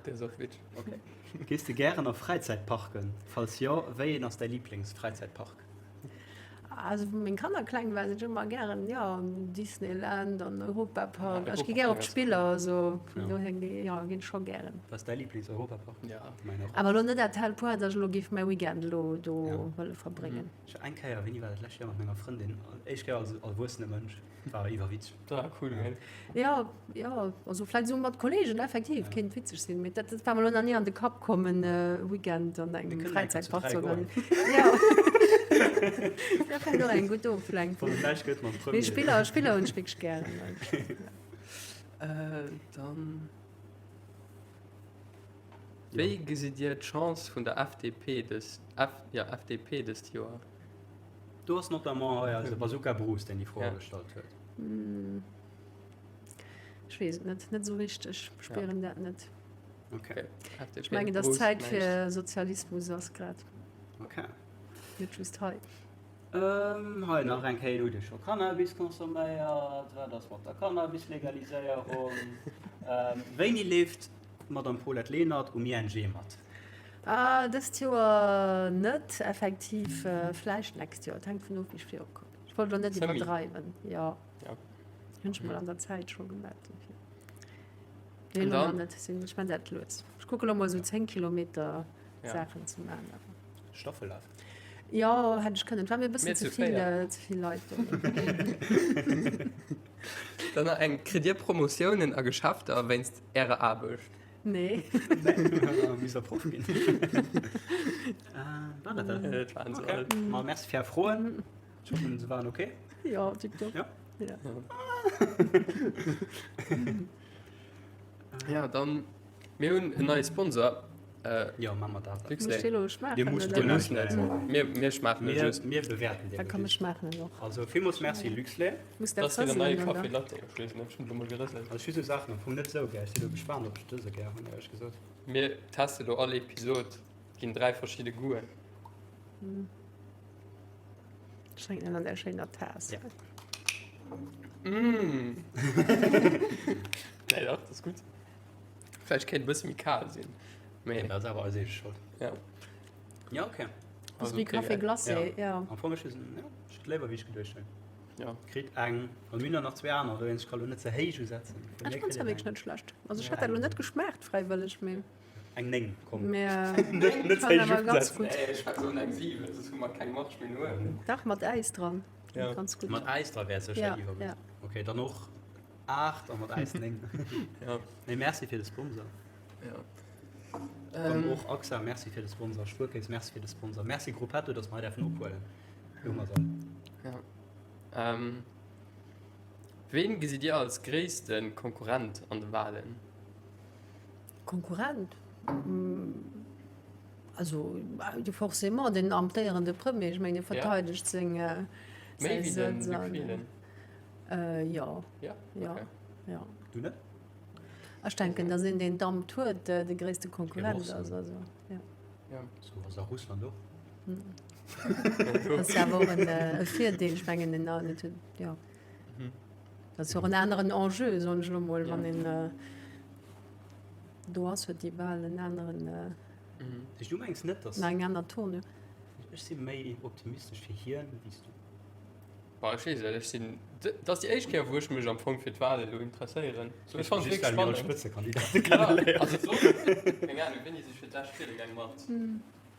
Der ass och witzeg. Okay. Gees de gären a Fräizäitparken? Falls jo, wéi een ass däi Liiblingsfräizäitpark? Also wou meng Kanner kleng waren, sinn ech ëmmer gären, jo, an Disneyland, an Europapark. Ech gi gär op d'Spiller, also vun dohier, jo, ginn ech scho gären. Wat ass däi Liiblings-Europapark? Ja. Mäin och. Awer elo net à tel point, datt ech elo géif mäi Weekend elo do wëlle verbréngen. Ech war eng Kéier, wéini war dat, d'lescht Joer mat menger Frëndin, éischt Kéier als erwuessene Mënsch, war iwwerwitzeg. Dat war cool, gell? Jo, jo, also vläicht esou mat Kollegen, effektiv, kéint witzeg sinn, mee dat war mer elo nach ni an de Kapp komm, en Weekend an engem Fräizäitpark ze organiséieren. Jo, dat wär och eng gutt Oflenkung. Mee Spiller, Spiller hunn ech wierklech gären. Dann, wéi gesitt Dir d'Chance vun der FDP dës, F, jo, FDP dëst Joer? Do ass notamment hei eise Bazooka Bruce, deen déi Fro gestallt huet. Ech weess et net, net esou richteg. Ech spieren dat net. Okay. Ech mengen, dass Zäit fir Sozialismus ass grad. Okay. Net just hei. Hei nach eng Kéier, Hutt Dir scho Cannabis consomméiert? Wat ass mat der Cannabis-Legaliséierung? Wéini leeft d'Madame Paulette Lenert um ING mat? Ah, dëst Joer net, effektiv. Vläicht d'nächst Joer. Et hänkt vun of, wéi ech virukommen. Ech wollt elo net iwwerdreiwen. Jo. Hunn ech mol an der Zäit scho gemellt dofir. Nee, elo nach net. Ech man dat lues. Ech kucke lo mol esou 10 Kilometer Saachen ze man. Staffellaf? Jo, hätt ech kënnen. Et war mir e bëssen ze vill, ze vill Leit do. Dann nach eng, Kritt Dir Promotiounen a Geschäfter wéinst Ärer Aarbecht? Nee. Misst der Proff ginn. War dat dat? Dat waren se all. Ma merci fir Är Froen. Ech hoffen, se waren ok. Jo, tiptop. Ja. Ja. Ja, dann, mir hunn en neie Sponsor. Jo, maache mer dat. Muss ech dee lo schmaachen? Dir musst Dir musst net. Mir, mir schmaachen e just. Mir bewäerten dee Da komm, ech schmaachen en och. Also villmools Merci Luxlait. Muss dat Dat ass hiren neie rëselen, oder? Café Latte. Ech weess net, ech hunn elo mol gerëselt. Also ech hu sou Saachen am Fong net sou gär. Ech si lo gespaant, ob ech dëse gär hunn, éierlech gesot. Mir teste lo all Episod, et ginn 3 verschidde Goûten. Ech drénken en an där schéiner Taass. Ja. Mmh. Nee, dach, dat ass gutt. Vläicht kéint e bësse méi kal sinn. Mee. Dat ass awer eis eege Schold. Ja. Ja, okay. Ass wéi Café glacé, ja. Am Fong, ech hunn, ja, ech hutt léiwer wéi ech geduecht hunn. Ja. Kritt eng, also mir hunn der nach zwee aner, dowéinst ech ka lo net ze héich usetzen. Ech fand se wierklech net schlecht. Also ech hätt dat lo net geschmaacht fräiwëlleg, mee. Eng 9, komm. Net ze héich ugesetzt. Ech war soen eng 7, soss hu mer keng Marge méi no uewen. Dach, mat Äis dran. Ganz gutt. Mat Äis dra wär sécher iwwergutt. Ok, dann och 8 a mat Äis 9. Mee merci fir de Sponsor. Dann och AXA, merci fir de Sponsor. Spuerkeess, merci fir de Sponsor. Merci Gruppetto, dass mer hei däerfen ophuelen. Elo hu mer se all. Ween gesitt Dir als gréisste Konkurrent an de Walen? Konkurrent? Also forcément den amtéierende Premier. Ech mengen, hie verteidegt seng Méi wéi de Luc Frieden? Jo. Jo? Okay. Jo. Du net? Ech denken, datt een, deen d'Amt huet, de gréisste Konkurrent ass. Also, jo. Sou ass a Russland och. Dat ass jo awer och e Virdeel. Ech mengen, en huet, jo. Dat ass jo och en aneren Enjeu, soen ech elo mol, wann een do ass, huet déi Wal en aneren. Du mengs net, datt. Eng aner Tournure. Ech si méi optimistesch fir hien wéi s du. Bah, ech weess net, ech sinn, dat ass déi éischt Kéier, wou ech mech am Fong fir d'Wal elo interesséieren. So, ech fannen et wierklech spannend. Spëtzekandidate kenneléieren. Also soss, keng Ahnung, wéini si ech fir d'lescht wiele gaang? Mat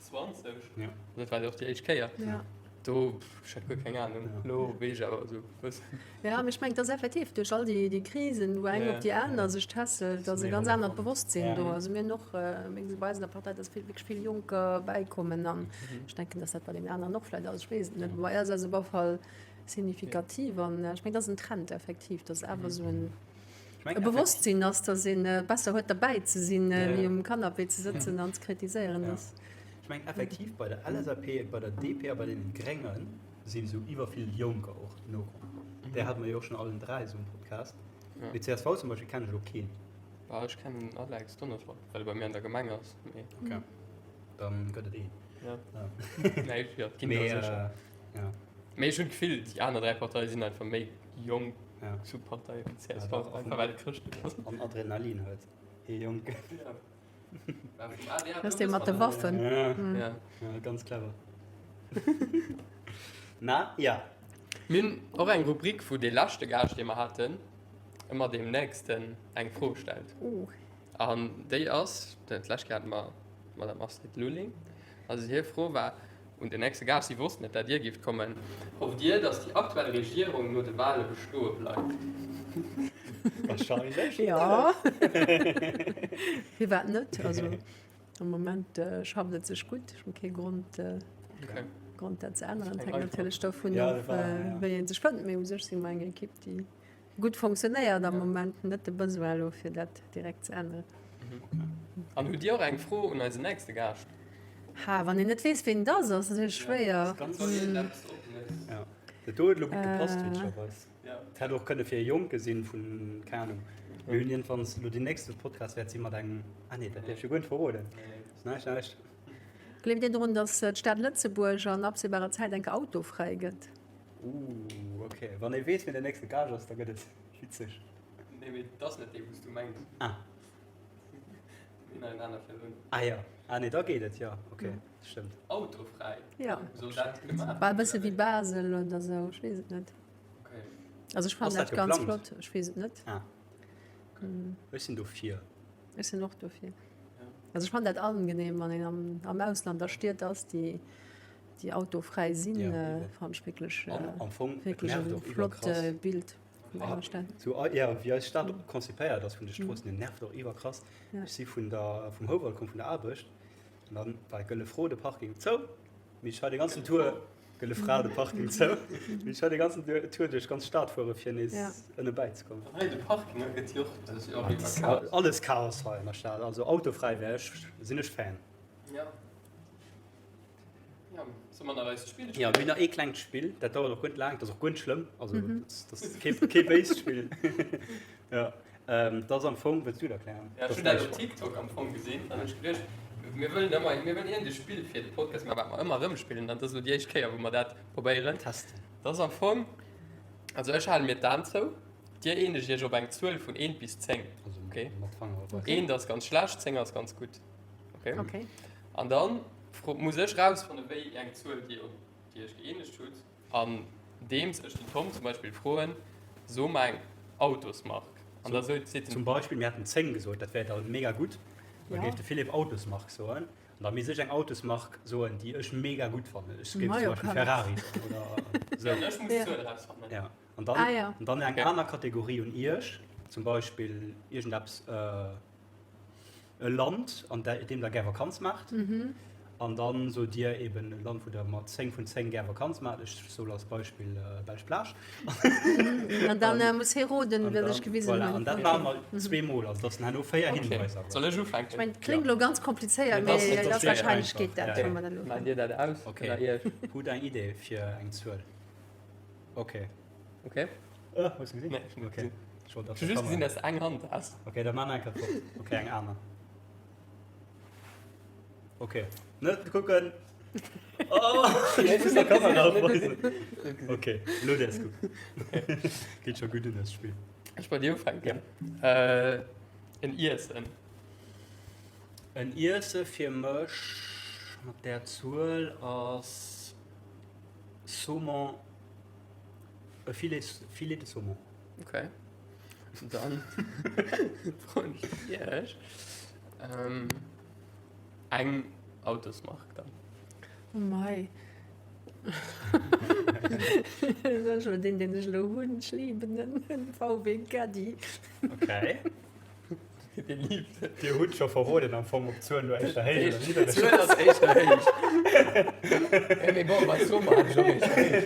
20? Ja. Dat war jo och déi éischt Kéier. Ja. Do, ech hat guer keng Ahnung. Elo weess ech awer esou e bëssen. Ja, mee ech mengen, et ass effektiv duerch all déi, déi Krisen, wou eng op déi aner sech tässelt, ass e ganz anert Bewosstsinn do. Also mir hunn och, mir gesi bei eis an der Partei, dass vill, wierklech vill Jonker bäikommen an ech denken, dass dat bei deenen aneren och vläicht ass, ech weess et net. Bei eis ass et op alle Fall signifikativ an ech mengen, dat ass en Trend effektiv, dass awer esou en e Bewosstsinn ass, dass ee besser huet derbäi ze sinn, wéi um Canapé ze sëtzen an ze kritiséieren. Ech mengen effektiv bei der LSAP, bei der DP a bei deenen Gréngen sinn esou iwwervill Jonker och nokomm. Där hate mer jo och schonn allen 3 esou um Podcast. Mee csv zum Beispill kennen ech elo keen. Bah, ech kennen den Alex Donnersbach, well e bei mir an der Gemeng ass. Mee. Ok, dann gëtt et een. Ja. Nee, jo, et ginn der sécher. Ja. Mee ech hunn d'Gefill, déi aner 3 Parteie sinn einfach méi jonk Ja. zu Parteie wéi csv, einfach well et chrëschtlech ass. An Adrenalin huet ee Jonken. Ja. Dat ass dee mat de Waffen. Ja, ja, ganz clever. Na, ja. Mir hunn och eng Rubrik, wou dee leschte Gaascht, dee mer haten, ëmmer deem nächsten eng Fro stellt. Oh. An déi ass, d'lescht Kéier hate mer d'Madame Astrid Lulling, also hir Fro war, Un den nächste Gaascht, Si wossten net, dat Dir géift kommen. Hofft Dir, datt déi aktuell Regierung no de Wale bestoe bleift? Wahrscheinlech. Jo. Firwat net? Also am Moment schafft et sech gutt. Ech hunn kee Grond, Grond dat ze änneren. Et hänkt natierlech dovun of, wéi ee sech fënnt. Mee u sech si mer eng Ekipp, déi Gutt fonctionnéiert am Moment, net de Besoin elo fir dat direkt ze änneren. An hutt Dir och eng Fro un eisen nächste Gaascht? Ha, wann een net weess ween et ass, ass natierlech schwéier. Ja, dat do huet elo gutt gepasst, witzegerweis. Et hätt och kënne fir e Jonke sinn vun, keng Ahnung, mir hunn iergendwanns elo deen nächste Podcast wäert si mat engem, ah nee, dat däerf ech jo guer net verroden. Ass näischt, näischt. Gleeft Dir drun, datt d'Stad Lëtzebuerg an absehbarer Zäit enke autofräi gëtt? Ooh, ok. Wann ee weess, wien den nächste Gaascht ass, da gëtt et witzeg. Nee, mee et ass net dee, wou s du mengs. Ah. Mir hunn nach en aner virdrun. Ah jo. Ah nee, da geet et, jo. Ok, stëmmt. Autofräi? Jo. Soll dat gemaach War e bësse wéi Basel oder sou, ech weess et net. Ok. Also ech fannen Ass dat dat ganz geplangt? flott, ech weess et net. Ah. Ech sinn dofir. Ech sinn och dofir. Also ech fannen dat angenehm, wann een am, am Ausland a Stied ass, déi Déi autofräi sinn, fannen ech wierklech wierklech e flott Bild vun enger Stad. Sou jo, wéi eis Stad konzipéiert ass vun de Stroossen hier, nervt och iwwerkrass. Ech si vun der vum Houwald komm vun der Aarbecht an dann war Gëlle Fro de Parking zou, mee ech war de ganzen Tour Gëlle Fra de Parking zou, mee ech war de ganzen Tour duerch d'ganz Stad fuere fir nees ënne bäizekommen. Hei de Parking gëtt jo och, dat ass jo och iwwer Chaos. Alles Chaos hei an der Stad, also autofräi wär ech, sinn ech Fan. Jo. Jo, mir hunn nach ee klengt Spill, dat dauert och guer net laang, dat ass och guer net schlëmm, also dat ass kee, kee béist Spill. Jo, dat ass am Fong, wëlls du et erklären? Ja, ech hunn dat op TikTok am Fong gesinn an hunn ech geduecht, mir wëllen ëmmer, mir wëllen iergend e Spill fir de Podcast maachen, wat mer ëmmer erëm spillen, an dat ass elo déi éischt Kéier, wou mer dat probéieren. Testen. Dat ass am Fong, also ech hale mir d'Aen zou, dir eenegt iech op eng Zuel vun eent bis 10, okay? Eent ass ganz schlecht, 10 ass ganz gutt. Okay. Okay. An dann muss ech rausfannen, wéi eng Zuel Dir op déi Iech gëeenegt hutt, andeems ech den Tom zum Beispill froen, So mer eng Autosmark. An da seet den. Zum Beispill, mir hätten 10 gesot, dat wär da mega gutt. Da géif de Philippe Autosmark soen. An da misst ech eng Autosmark soen, déi ech mega gutt fannen. Ech géif zum Beispill Ferrari soen oder esou. Ech muss d'Zuel erausfannen. Ja. An dann, ah, ja. an dann eng aner Kategorie un Iech, zum Beispill iergendeppes, e Land, an deem der gär Vakanz maacht. Mhm. An dann sot Dir eben e Land, wou der mat 10 vun 10 gär Vakanz maacht. Ech soll als Beispill Belsch Plage. An dann äh, muss hie roden, wat ech gewisen Voilà, hunn. an dat maache mer zweemol, also dass en herno 4 Hinweiser huet. Soll ech ufänken? Ech mengen, kléngt elo ganz komplizéiert, Mee mee et ass et ass wahrscheinlech einfach. geet dat, Ja. wa mer dat elo. Maacht Dir dat aus? Okay. Oder iech? Hutt eng Idee fir eng Zuel? Okay. Okay. Äh, hues du gesinn? Nee, ech hunn net Okay. gesinn. Ech wollt Ech hu just gesinn, dass de eng Hand has. Okay, da maache mer eng kaputt. Okay, eng aner. Okay. Net kucken! Oh, ech muss der Kamera weisen. Okay, lo däerfs kucken. Geet scho gutt un, dëst Spill. Ech bei dir ufänken. Äh, en Iessen. En Iesse fir mech mat där Zuel ass Saumon, e Filet, Filet de Saumon. Okay. Dann froen ech Iech ähm, eng Autosmark dann. Oh mei. Dat ass schon deen, deen ech elo hunn. Ech lieben den VW Caddy. Okay. Dir liebt et. Dir hutt scho verroden am Fong, ob d'Zuel elo éischter héich oder niddereg ass. D'Zuel ass éischter héich. Mee bon, bei Sommer hat ech och éischter héich.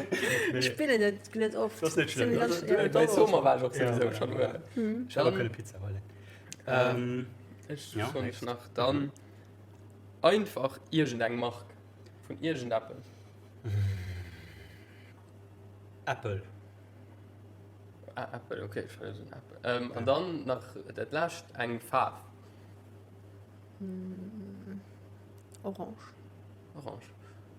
Ech spillen et net oft. Dat ass net schlëmm. Bei Sommer war ech och souwisou schonn uewen. Ech hätt och kënne Pizza huelen. Ech soen nach dann einfach iergendeng Mark vun iergendeppes. Apple. Ah, Apple, okay, ech wollt soen Apple. Ähm, an dann nach dat lescht, eng Faarf. Orange. Orange.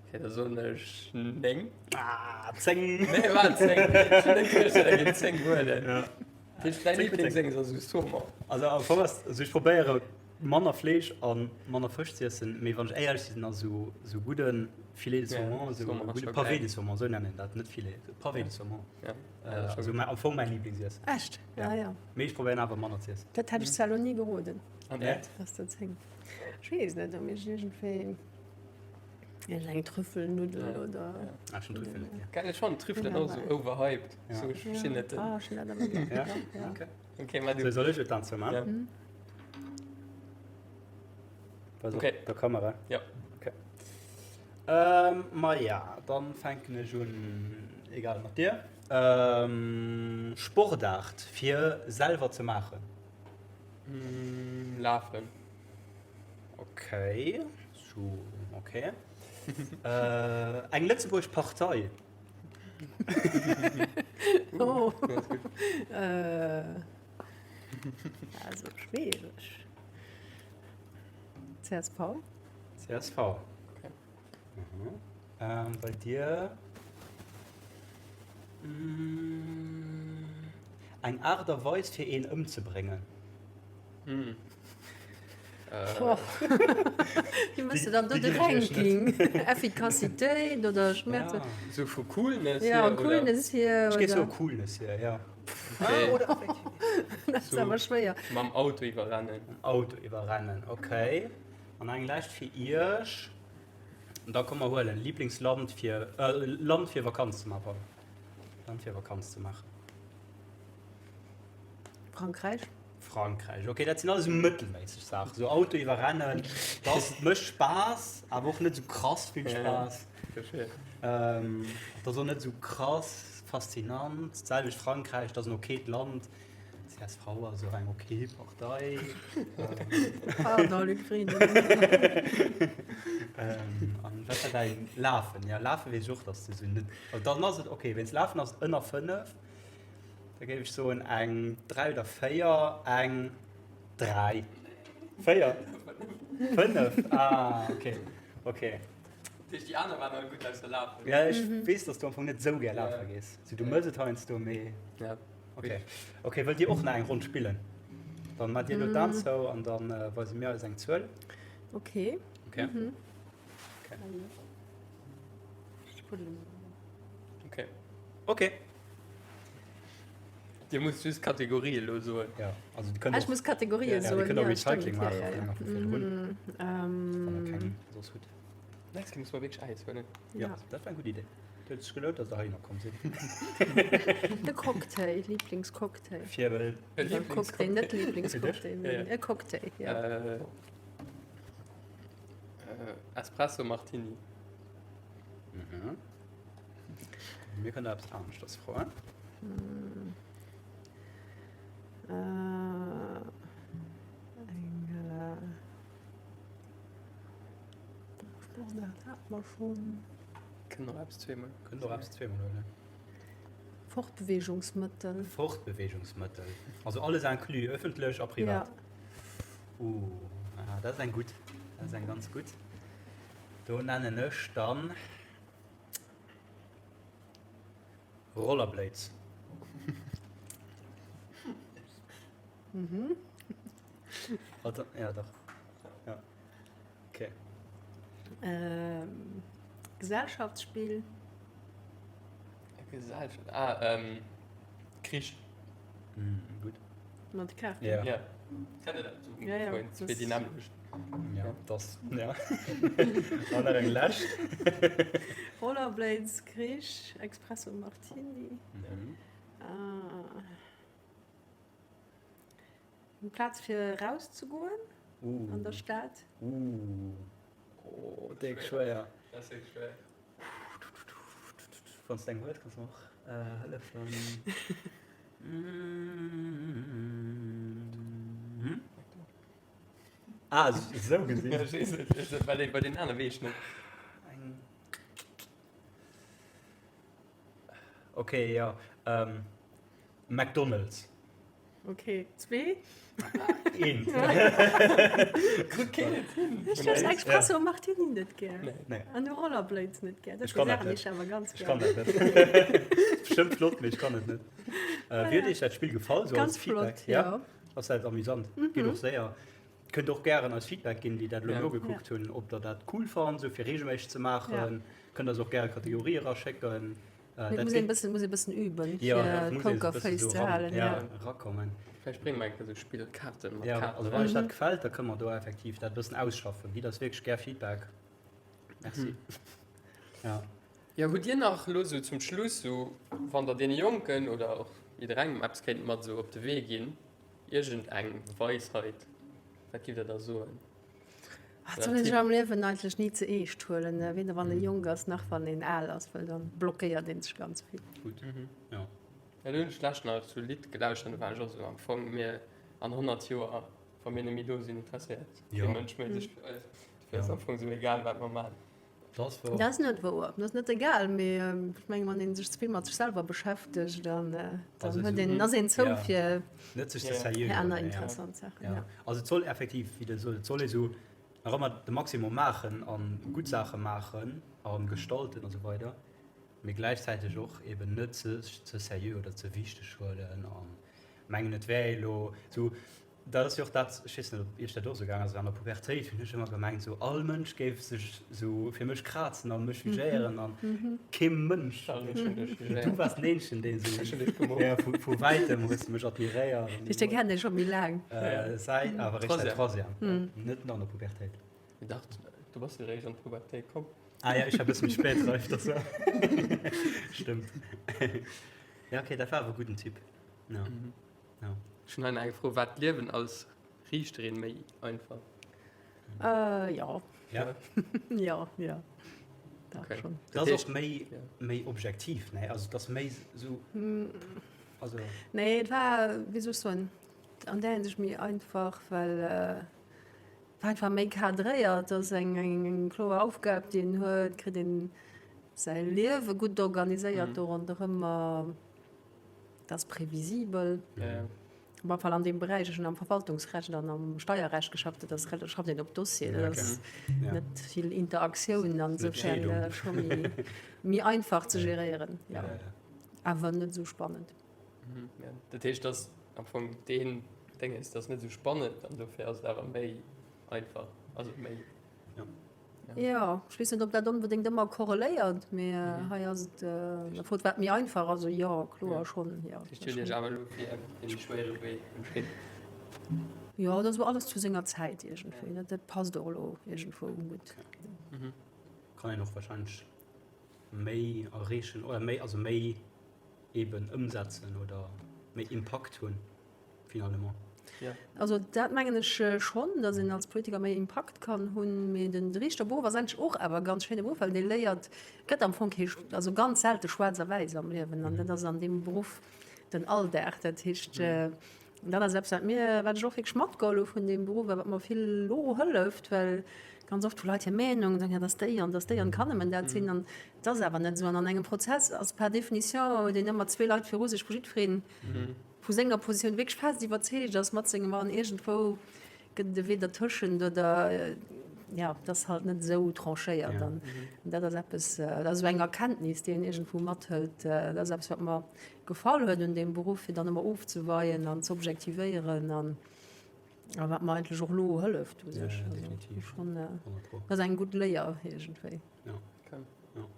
Okay, da soen ech 9. Ah, 10! Nee, war 10. Ech hunn net geduecht, datt der géif 10 huelen. Ja. Dat heescht, däi Lieblingsdéngs ass esou Saumon. Also am Fong ass, also ech probéiere manner Fleesch a manner Fësch ze iessen, mee wann ech éierlech sinn, ass esou esou gudde Filet de saumon, esou gudde Pavé de saumon, esou nennen een dat, net Filet, Pavé de saumon. Also am Fong mäin Lieblingsiessen. Echt? Ja, ja. Mee ech probéieren awer manner ze iessen. Dat hätt ech zwar elo ni geroden. Net? Dass dat seng, ech weess net, ob ech iergendwéi eng Trüffelnuddel oder. Ah, ech hunn Trüffel net gär. Gell, ech fannen Trüffelen och esou overhyped. Esou, ech verstinn net den. Ah, ech hunn dat awer gär. Ja? Okay. Okay, ma du. Soll ech et dann zou man? Ja. Pass op, Okay. der Kamera. Ja. Okay. Ähm, ma ja, dann fänken ech un, egal mat dir. Ähm, Sportaart fir selwer ze maachen. Mm, Lafen. Okay, so, okay. äh, eng lëtzebuergesch Partei. Oh. Äh, also schwierig. CSV. CSV. Okay. Mhm. Ähm, bei dir mm, eng Aart a Weis fir een ëmzebréngen. Mm. Wie mëss du dann do de Ranking? Effikassitéit oder Schmerzen? Ja. Sou vu Coolness hier? Ja, Coolness hier. Ech géif soe Coolness hier, ja. Okay. Oder Effektivitéit. Dat ass awer schwéier. Mam Auto iwwerrennen. Mam Auto iwwerrennen, okay. An eng lescht fir iech. Da komm mer huelen Lieblingsland fir, äh, Land fir Vakanz ze maachen, pardon. Land fir Vakanz ze maachen. Frankräich. Frankräich, okay, dat sinn alles esou mëttelméisseg Saachen. Esou Auto iwwerrennen, dat mécht Spaass, awer och net esou krass vill Spaass. Ähm, dat ass och net esou krass faszinant. D'selwecht Frankräich, dat ass en okayt Land. Csv ass och eng okay Partei. Pardon, Luc Frieden. Ähm, an wat war däin Lafen? Ja, Lafe weess ech och, dass du esou net. Also dann ass et okay, wéinst Lafen ass et ënner 5. Da géif ech soen eng 3 oder 4, eng 3. 4? 5? Ah, okay. Okay. Dat heescht, déi aner waren all gutt ausser Lafen. Ja, ech weess, dass du am Fong net esou gär lafe gees. Also, du mëss et heiansdo, mee. Ja. Okay. Okay, wëllt Dir och nach eng Ronn spillen? Dann maacht Dir elo d'Aen zou an dann weise mir eis eng Zuel. Okay. Okay. Okay. Okay. Okay. Dir musst just Kategorië lo soen. Ja, also du kënnt Ah, ech muss Kategorië soen. Ja, dir kënnt och Recycling maachen, wann dir nach vu virdrun. Wann der keng soss hutt. Nächst Kéier muss mer wierklech Äis huelen. Ja, dat war eng gutt Idee. Et huet sech gelount, dass der heihinner komm sidd. De Cocktail, Liblingscocktail. Fir E Cocktail, net Liblingscocktail, mee e Cocktail, ja. Espresso Martini. Mhm. Mir kënnen eppes aneschters froen. Eng Sportaart hat mer schonn. Kënnt och eppes zweemol. Kënnt och eppes zweemol huelen. Fortbeweegungsmëttel. Fortbeweegungsmëttel. Also alles inclus, ëffentlech a privat. Ja. Uh, ah, dat ass eng gutt. Dat ass eng ganz gutt. Do nennen ech dann Rollerblades. Mhm. Also, ja, dach. Ja. Okay. Ähm, Gesellschaftsspill. Gesellschaft. Ah, ähm, Krich. Mm, gut. Mat Kaarten. Ja. Ja. Kennt Dir dat? So, Ja, ja, Vorhin, das- Fir déi nämlecht. Ja, das, ja. An nach eng lescht. Rollerblades, Krich, Expresso Martini. Mhm. Ah. Eng Plaz fir erauszegoen Uh. an der Stad. Uh. Oh, déck schwéier. Dat ass wierklech schwéier. Wann s de eng hues, kanns de mer och hëllefen. Ah, esou gesinn. Ech weess net, ech net, well bei den anere weess ech net. Eng. Okay, jo. McDonald's. Okay, zwee. Eent. Krut keen et hin. Ech hues Expresso Martini net gär. Nee. An de Rollerblades net gär. Dat Ech kann dat sinn net. ech awer ganz Ech gär. kann dat net. Bestëmmt flott, mee ech kann et net. Äh, Wéi huet iech dat Spill gefall? So Ganz als Feedback? flott, ja. Ass dat amüsant. Geet och séier. Kënnt och gären eis Feedback ginn, déi dat elo Ja. nogekuckt hunn, ob der dat cool fannt, sou fir reegelméisseg ze maachen. Kënnt eis och gäre Kategorië eraschécken. Mee muss een bëssen, muss ee bëssen üben, fir d'Pokerface ze halen. Ja, erakommen. Vläicht brénge mer eng Kéier esou Spillkaarten mat Ja, Kaarten. also wann iech dat gefält, da kënne mer do effektiv dat e bëssen ausschaffen. Gitt eis wierklech gär Feedback. Merci. Ja. Jo, hutt Dir nach elo esou zum Schluss esou, wann Der deene Jonken oder och jidderengem eppes kéint mat esou op de Wee ginn, iergend eng Weisheit, wat giff Der da soen? Et soll een sech am Liewen eigentlech ni ze eescht huelen, weder wann ee jonk ass, nach wann een al ass, well dann blockéiert ee sech ganz vill. Gutt, jo. Ja, do hunn ech d'lescht nach esou e Lidd gelauschtert an do war ech och esou, am Fong, mir an 100 Joer, wa mir net méi do sinn, interesséiert kee Mënsch méi sech fir eis. Dofir ass am Fong esou egal, wat mer maachen. Dat ass wouer. Dat ass net wouer. Dat ass net egal, mee ech mengen, wann ee sech ze vill mat sech selwer beschäftegt, dann huet een, ass een zou fir Net sech ze seriö aner huelen, ja. interessant Saachen. Ja. Also et soll effektiv, wéi Der sot, et soll ee sou nach ëmmer de Maximum maachen a gutt Saache maachen a gestalten a sou weider, mee gläichzäiteg och eben net sech ze seriö oder ze wichteg huelen a mengen, et wär ee lo sou Dat ass jo och dat, ech weess net, ob Iech dat och esou gaang ass, an der Pubertéit hunn ech ëmmer gemengt, esou all Mënsch géif sech esou fir mech krazen a mech jugéieren an kee Mënsch. Du waars den eenzegen, deen esou, ja, vu, vu wäitem hues de mech admiréiert. Dech, dee kennen ech scho méi laang. Säi, awer eréischt säit Troisième, net an der Pubertéit. Dach, du bass jo eréischt an d'Pubertéit komm. Ah ja, ech war e bësse méi spéit reif, dat war, stëmmt. Ja, okay, dat war awer e gudden Typ, ja. Ja. Ech hunn hei nach eng Fro, War d'Liewen als Riichterin méi einfach? Äh, jo. Ja? Jo, jo. Dach Okay. schonn. Dat ass och méi, méi objektiv, nee? Also et ass méi esou, also. Nee, et war, wéi soll ech soen, an där Hinsicht méi einfach, well et war einfach méi cadréiert. Et ass eng, eng kloer Aufgab, déi een huet, kritt een säi Liewe gutt organiséiert do ronderëmmer. Dat ass previsibel. Op alle Fall an deem Beräich. Ech hunn am Verwaltungsrecht an am Steierrecht geschafft. Dat ass, da schafft een op Dossier. Dat ass net vill Interaktioun an insofern scho méi, méi einfach ze geréieren. Jo. Awer net esou spannend. Dat heescht, dass am Fong deen Dénges, dat ass net esou spannend an dofir ass et awer méi einfach, also méi. Jo, ech weess net, ob dat onbedéngt ëmmer korreléiert, mee hei ass et der Faute wat méi einfach. Also jo, kloer schonn, jo. Ech hunn Iech awer elo fir e méi schwéiere Wee entscheet. Jo, dat ass elo alles zu senger Zäit iergendwéi. Dat, dat passt och elo iergendwou gutt. Kann een och warscheinlech méi erreechen oder méi, also méi eben ëmsetzen oder méi Impakt hunn finalement. Also dat mengen ech schonn, datt een als Politiker méi Impakt kann hunn. Mee den Riichterberuff ass eigentlech och awer e ganz schéine Beruff, well dee léiert, gëtt am Fong kee, also ganz selte schwaarz a wäiss am Liewen. An dat ass an deem Beruff den Alldag. Dat heescht, dat ass eppes, wat mir, wat ech och wierklech matgeholl hu vun deem Beruff a wat mer vill elo hëlleft, well ganz oft hu Leit hir Meenung an sagen, ja, dat ass déi an dat ass déi an kann nëmmen dat sinn. An et ass awer net esou. An an engem Prozess ass par définition, huet een ëmmer zwee Leit viru sech, wou jiddweree vu senger Positioun wierklech fest iwwerzeegt ass mat sengem an iergendwou gëtt et e Wee dertëschent oder ja, et ass halt net esou tranchéiert. An dat ass eppes, dat ass esou eng Erkenntnis, déi een iergendwou mathëlt. Dat ass eppes, wat mer gefall huet un deem Beruff, fir dann ëmmer ofzeweien an ze objektivéieren an a wat mer eigentlech och elo hëlleft u sech. Also schonn, dat ass eng gutt Léier iergendwéi. Ja. Okay. Ja.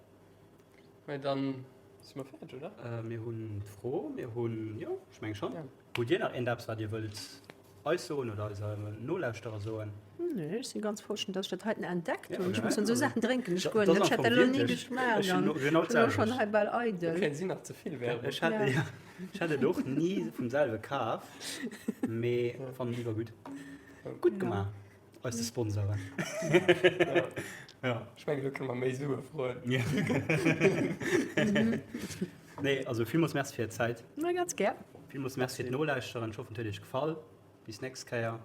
Mee dann si mer fäerdeg, oder? Äh, mir hunn d'Fro, mir hunn, jo, ech meng schonn. Ja. Hutt Dir nach iergendeppes, wat Dir wëllt eis soen oder eise Nolauschterer soen? Nee, ech si ganz frou, dass ech dat heiten entdeckt hunn. Ech muss esou Saachen drénken ech guer net. Ech hätt dat elo ni geschmaacht an ech hunn elo schonn hei bal eidel. Da kréien si nach ze vill Werbung. Ech hätt, ja, ech hätt et och ni vum selwe kaf, mee fannen et iwwer gutt. Gutt gemaach. Eis Sponsoren. Ja. Ech mengen, do kënne mer méi Sue froen. Nee, also villmools Merci fir Är Zäit. Ma ganz gär. Villmools Merci fir d'Nolauschteren. Ech hoffen, et huet Iech gefall. Bis nächst Kéier.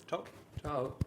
Ciao. Ciao.